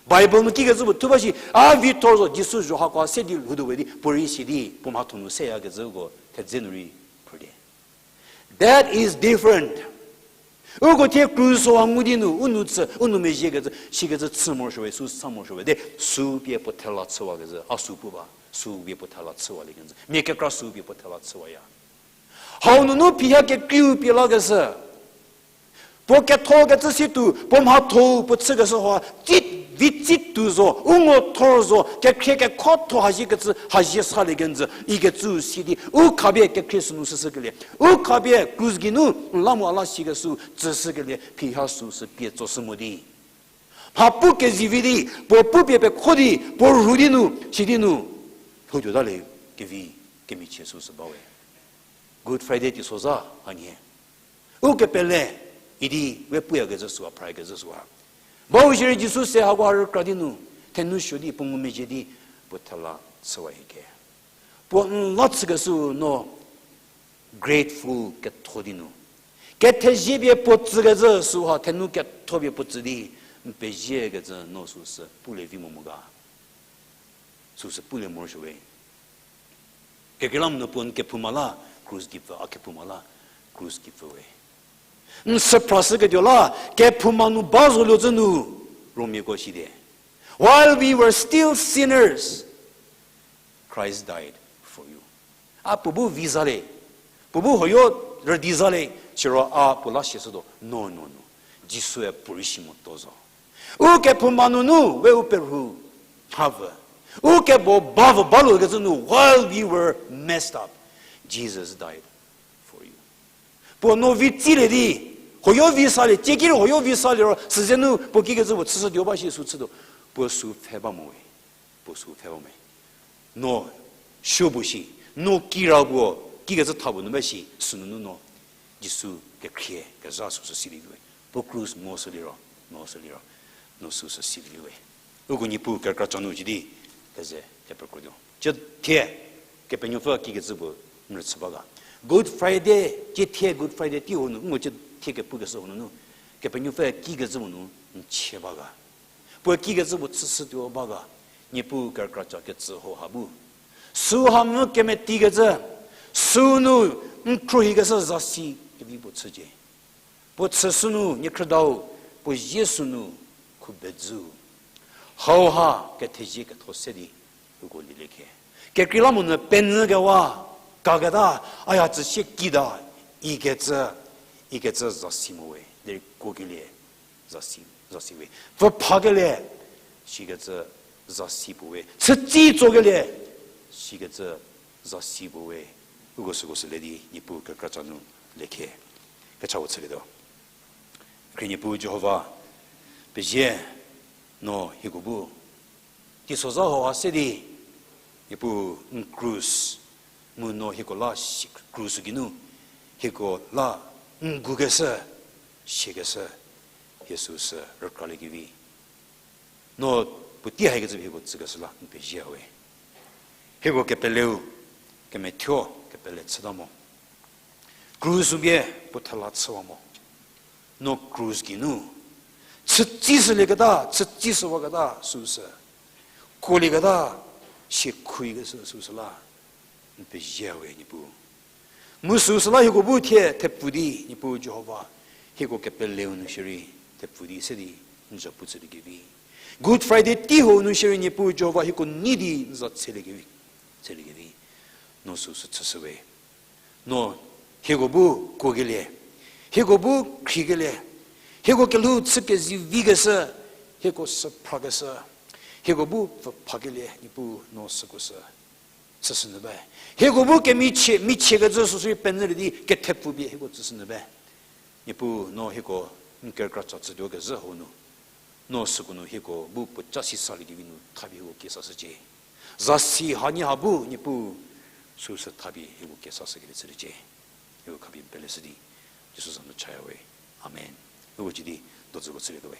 Bible nu kikecü puo thu ba shi, a vithor zo, Jisu zho hako se di lhoutuo we di, puorei si di, puo mhatho nu seyakecüko thedze nu rei phrütie. That is different. Uko thie krus hau ngu di nu, u nou chü, u nou mezhiekecü, sikecü chü morosuo we, sü sa morosuo we, de sü pie puo thela chüwakecü, a sü pu ba, sü pie puo thela chüwaliekenjü. Mia kekra sü pie puo thela chüwaya. Hau nunu phiha kekreiu pie lakeshü. Puo kethokecü situo, puo mhatho puo chükeshü hau, tsi, vi tsituo zo, u ngo thor zo, kekhrie kekhotho haziekecü, hazie saliekenjü, ikecü si di, u khapie kekhrie sünu shüshükelie, u khapie krus geinu n la mu a la sikeshü tsüshükelie, phiha süsü pie tsoshü mo di. Mha pu kezivi di, puo pupie pekho di, puo rhu di nu, si di nu, lhoutuotalie kevi kemichie süsü ba we. Good Friday teisozha hanie. Ukepele idi we puyakecü süha, phrakecü süha. Bau shierei Jisu se hako ha rükra di nu, thenou suo di, puo ngumezhie di, puo thela chüwa hie ke. Puo n la chükeshü no grateful ketho di nu. Kethezie pie puo tsükecü süha thenou ketho pie puo tsü di, N pezie kecü no süsü pulie vi mo mo ga. Süsü pulie morosuo we. Kekreilamonyü puo n kephouma la krus gei pfü, a kephouma la krus gei pfü we. N süphrashüketuo la kephouma nu ba zo lio zhü nu, Romiako shidi, while we were still sinners, Christ died for you. A puo bu vi za le, puo bu huoyo rüdi za le, siro a puo la siashütuo, no, no, no. Jisue puo rei si motuo zo. U kephouma nunu we u perhu mhavü, u kebo bavü balukecü nu, while we were messed up, Jesus died for you. Puo no vi tsilie di, huoyo vi salie, tsie ki rei huoyo vi salie ro, süze nu puo kikecü puo chüshütuo ba shi sü chütuo, puo sü pfhe ba mo we, puo sü pfhe ba me. No supuo shi, no kira puo, kikecü tha puo nu ba shi, sünunu no Jisu kekhrie kezha süsü silie vi we. Puo krus mo sü liro, mo sü liro, no süsü silie vi we. Uko Niepuu kerükra cha nu cü di keze kepekrotuo. Cü thie, Kepenuopfü kikecü puo n rüchü ba ga. Good Friday, cü thie Good Friday tei hau nu, nko cü thie kepukeshü hau nunu, Kepenuopfü kikecü puo nu n chie ba ga. Puoe kikecü puo chüshütuo ba ga, Niepuu kerükra cha kecü hauha bu. Süha mu kemetikecü, sünu n khruohikeshü zasi kevi puo chücie. Puo chüshü nu niekhrüdau, puo zie sünu khubedzü. Hauha kethezie ketho se di uko lielie khe. Kekreilamonyü penyükewa, kaketa, aya tsüsie kita, ikecü, ikecü zasi mo we, derei kuokelie zasi, zasi we. Pfhüphakelie, sikecü zasi puo we. Chütsi tsokelie, sikecü zasi puo we. Uko süko sü le di Niepuu kerükra cha nu lekhe. Kechau chülietuo. Khrie Niepuu Jihova, pezie no hieko bu teisozha hauha se di, Niepuu n krus, mu no hieko la si krus geinu, hieko la n gukeshü, siakeshü, hie süsü rükraliekevi. No puotei haikecü hieko tsükeshü la n pezie we. Hieko kepeleu, kemethuo, kepele chüta mo. Krus pie puo thela chüwa mo. No krus geinu chütsi shülieketa, chütsi shüwaketa süsü, kuolieketa, siekhuikeshü süsü la n pezie we Niepuu. Mu süsü la hieko bu thie thepfu di Niepuu Jihova, hieko kepeleu nu shierei thepfu di se di n za pu chüliekevi. Good Friday tei hau nu shierei Niepuu Jihova hieko nei di n za tseliekevi, tseliekevi. No süsü chüshü we. No hieko bu kuokelie, hieko bu khriekelie, hieko kelhou chü kezivikeshü, hieko süphrakeshü, hieko bu pfhüphakelie Niepuu no süko sü chüshü nyü ba. Hieko bu kemichie, michiekecü süsü rei penyülie di kethepfu pie hieko tsüshü nyü ba. Niepuu no hieko n kerükra cha tsütuo kezhü hau nu, no süko nu hieko bu puoca si saliekevi nu thapie hieko kiesashücie. Zasi hanie ha bu Niepuu süsü thapie hieko kiesashükelie chüliecie. Hieko khapie n peleshü di Jisu za nu chaya we. Amen. Uko cü di dodzüko chülietuo we.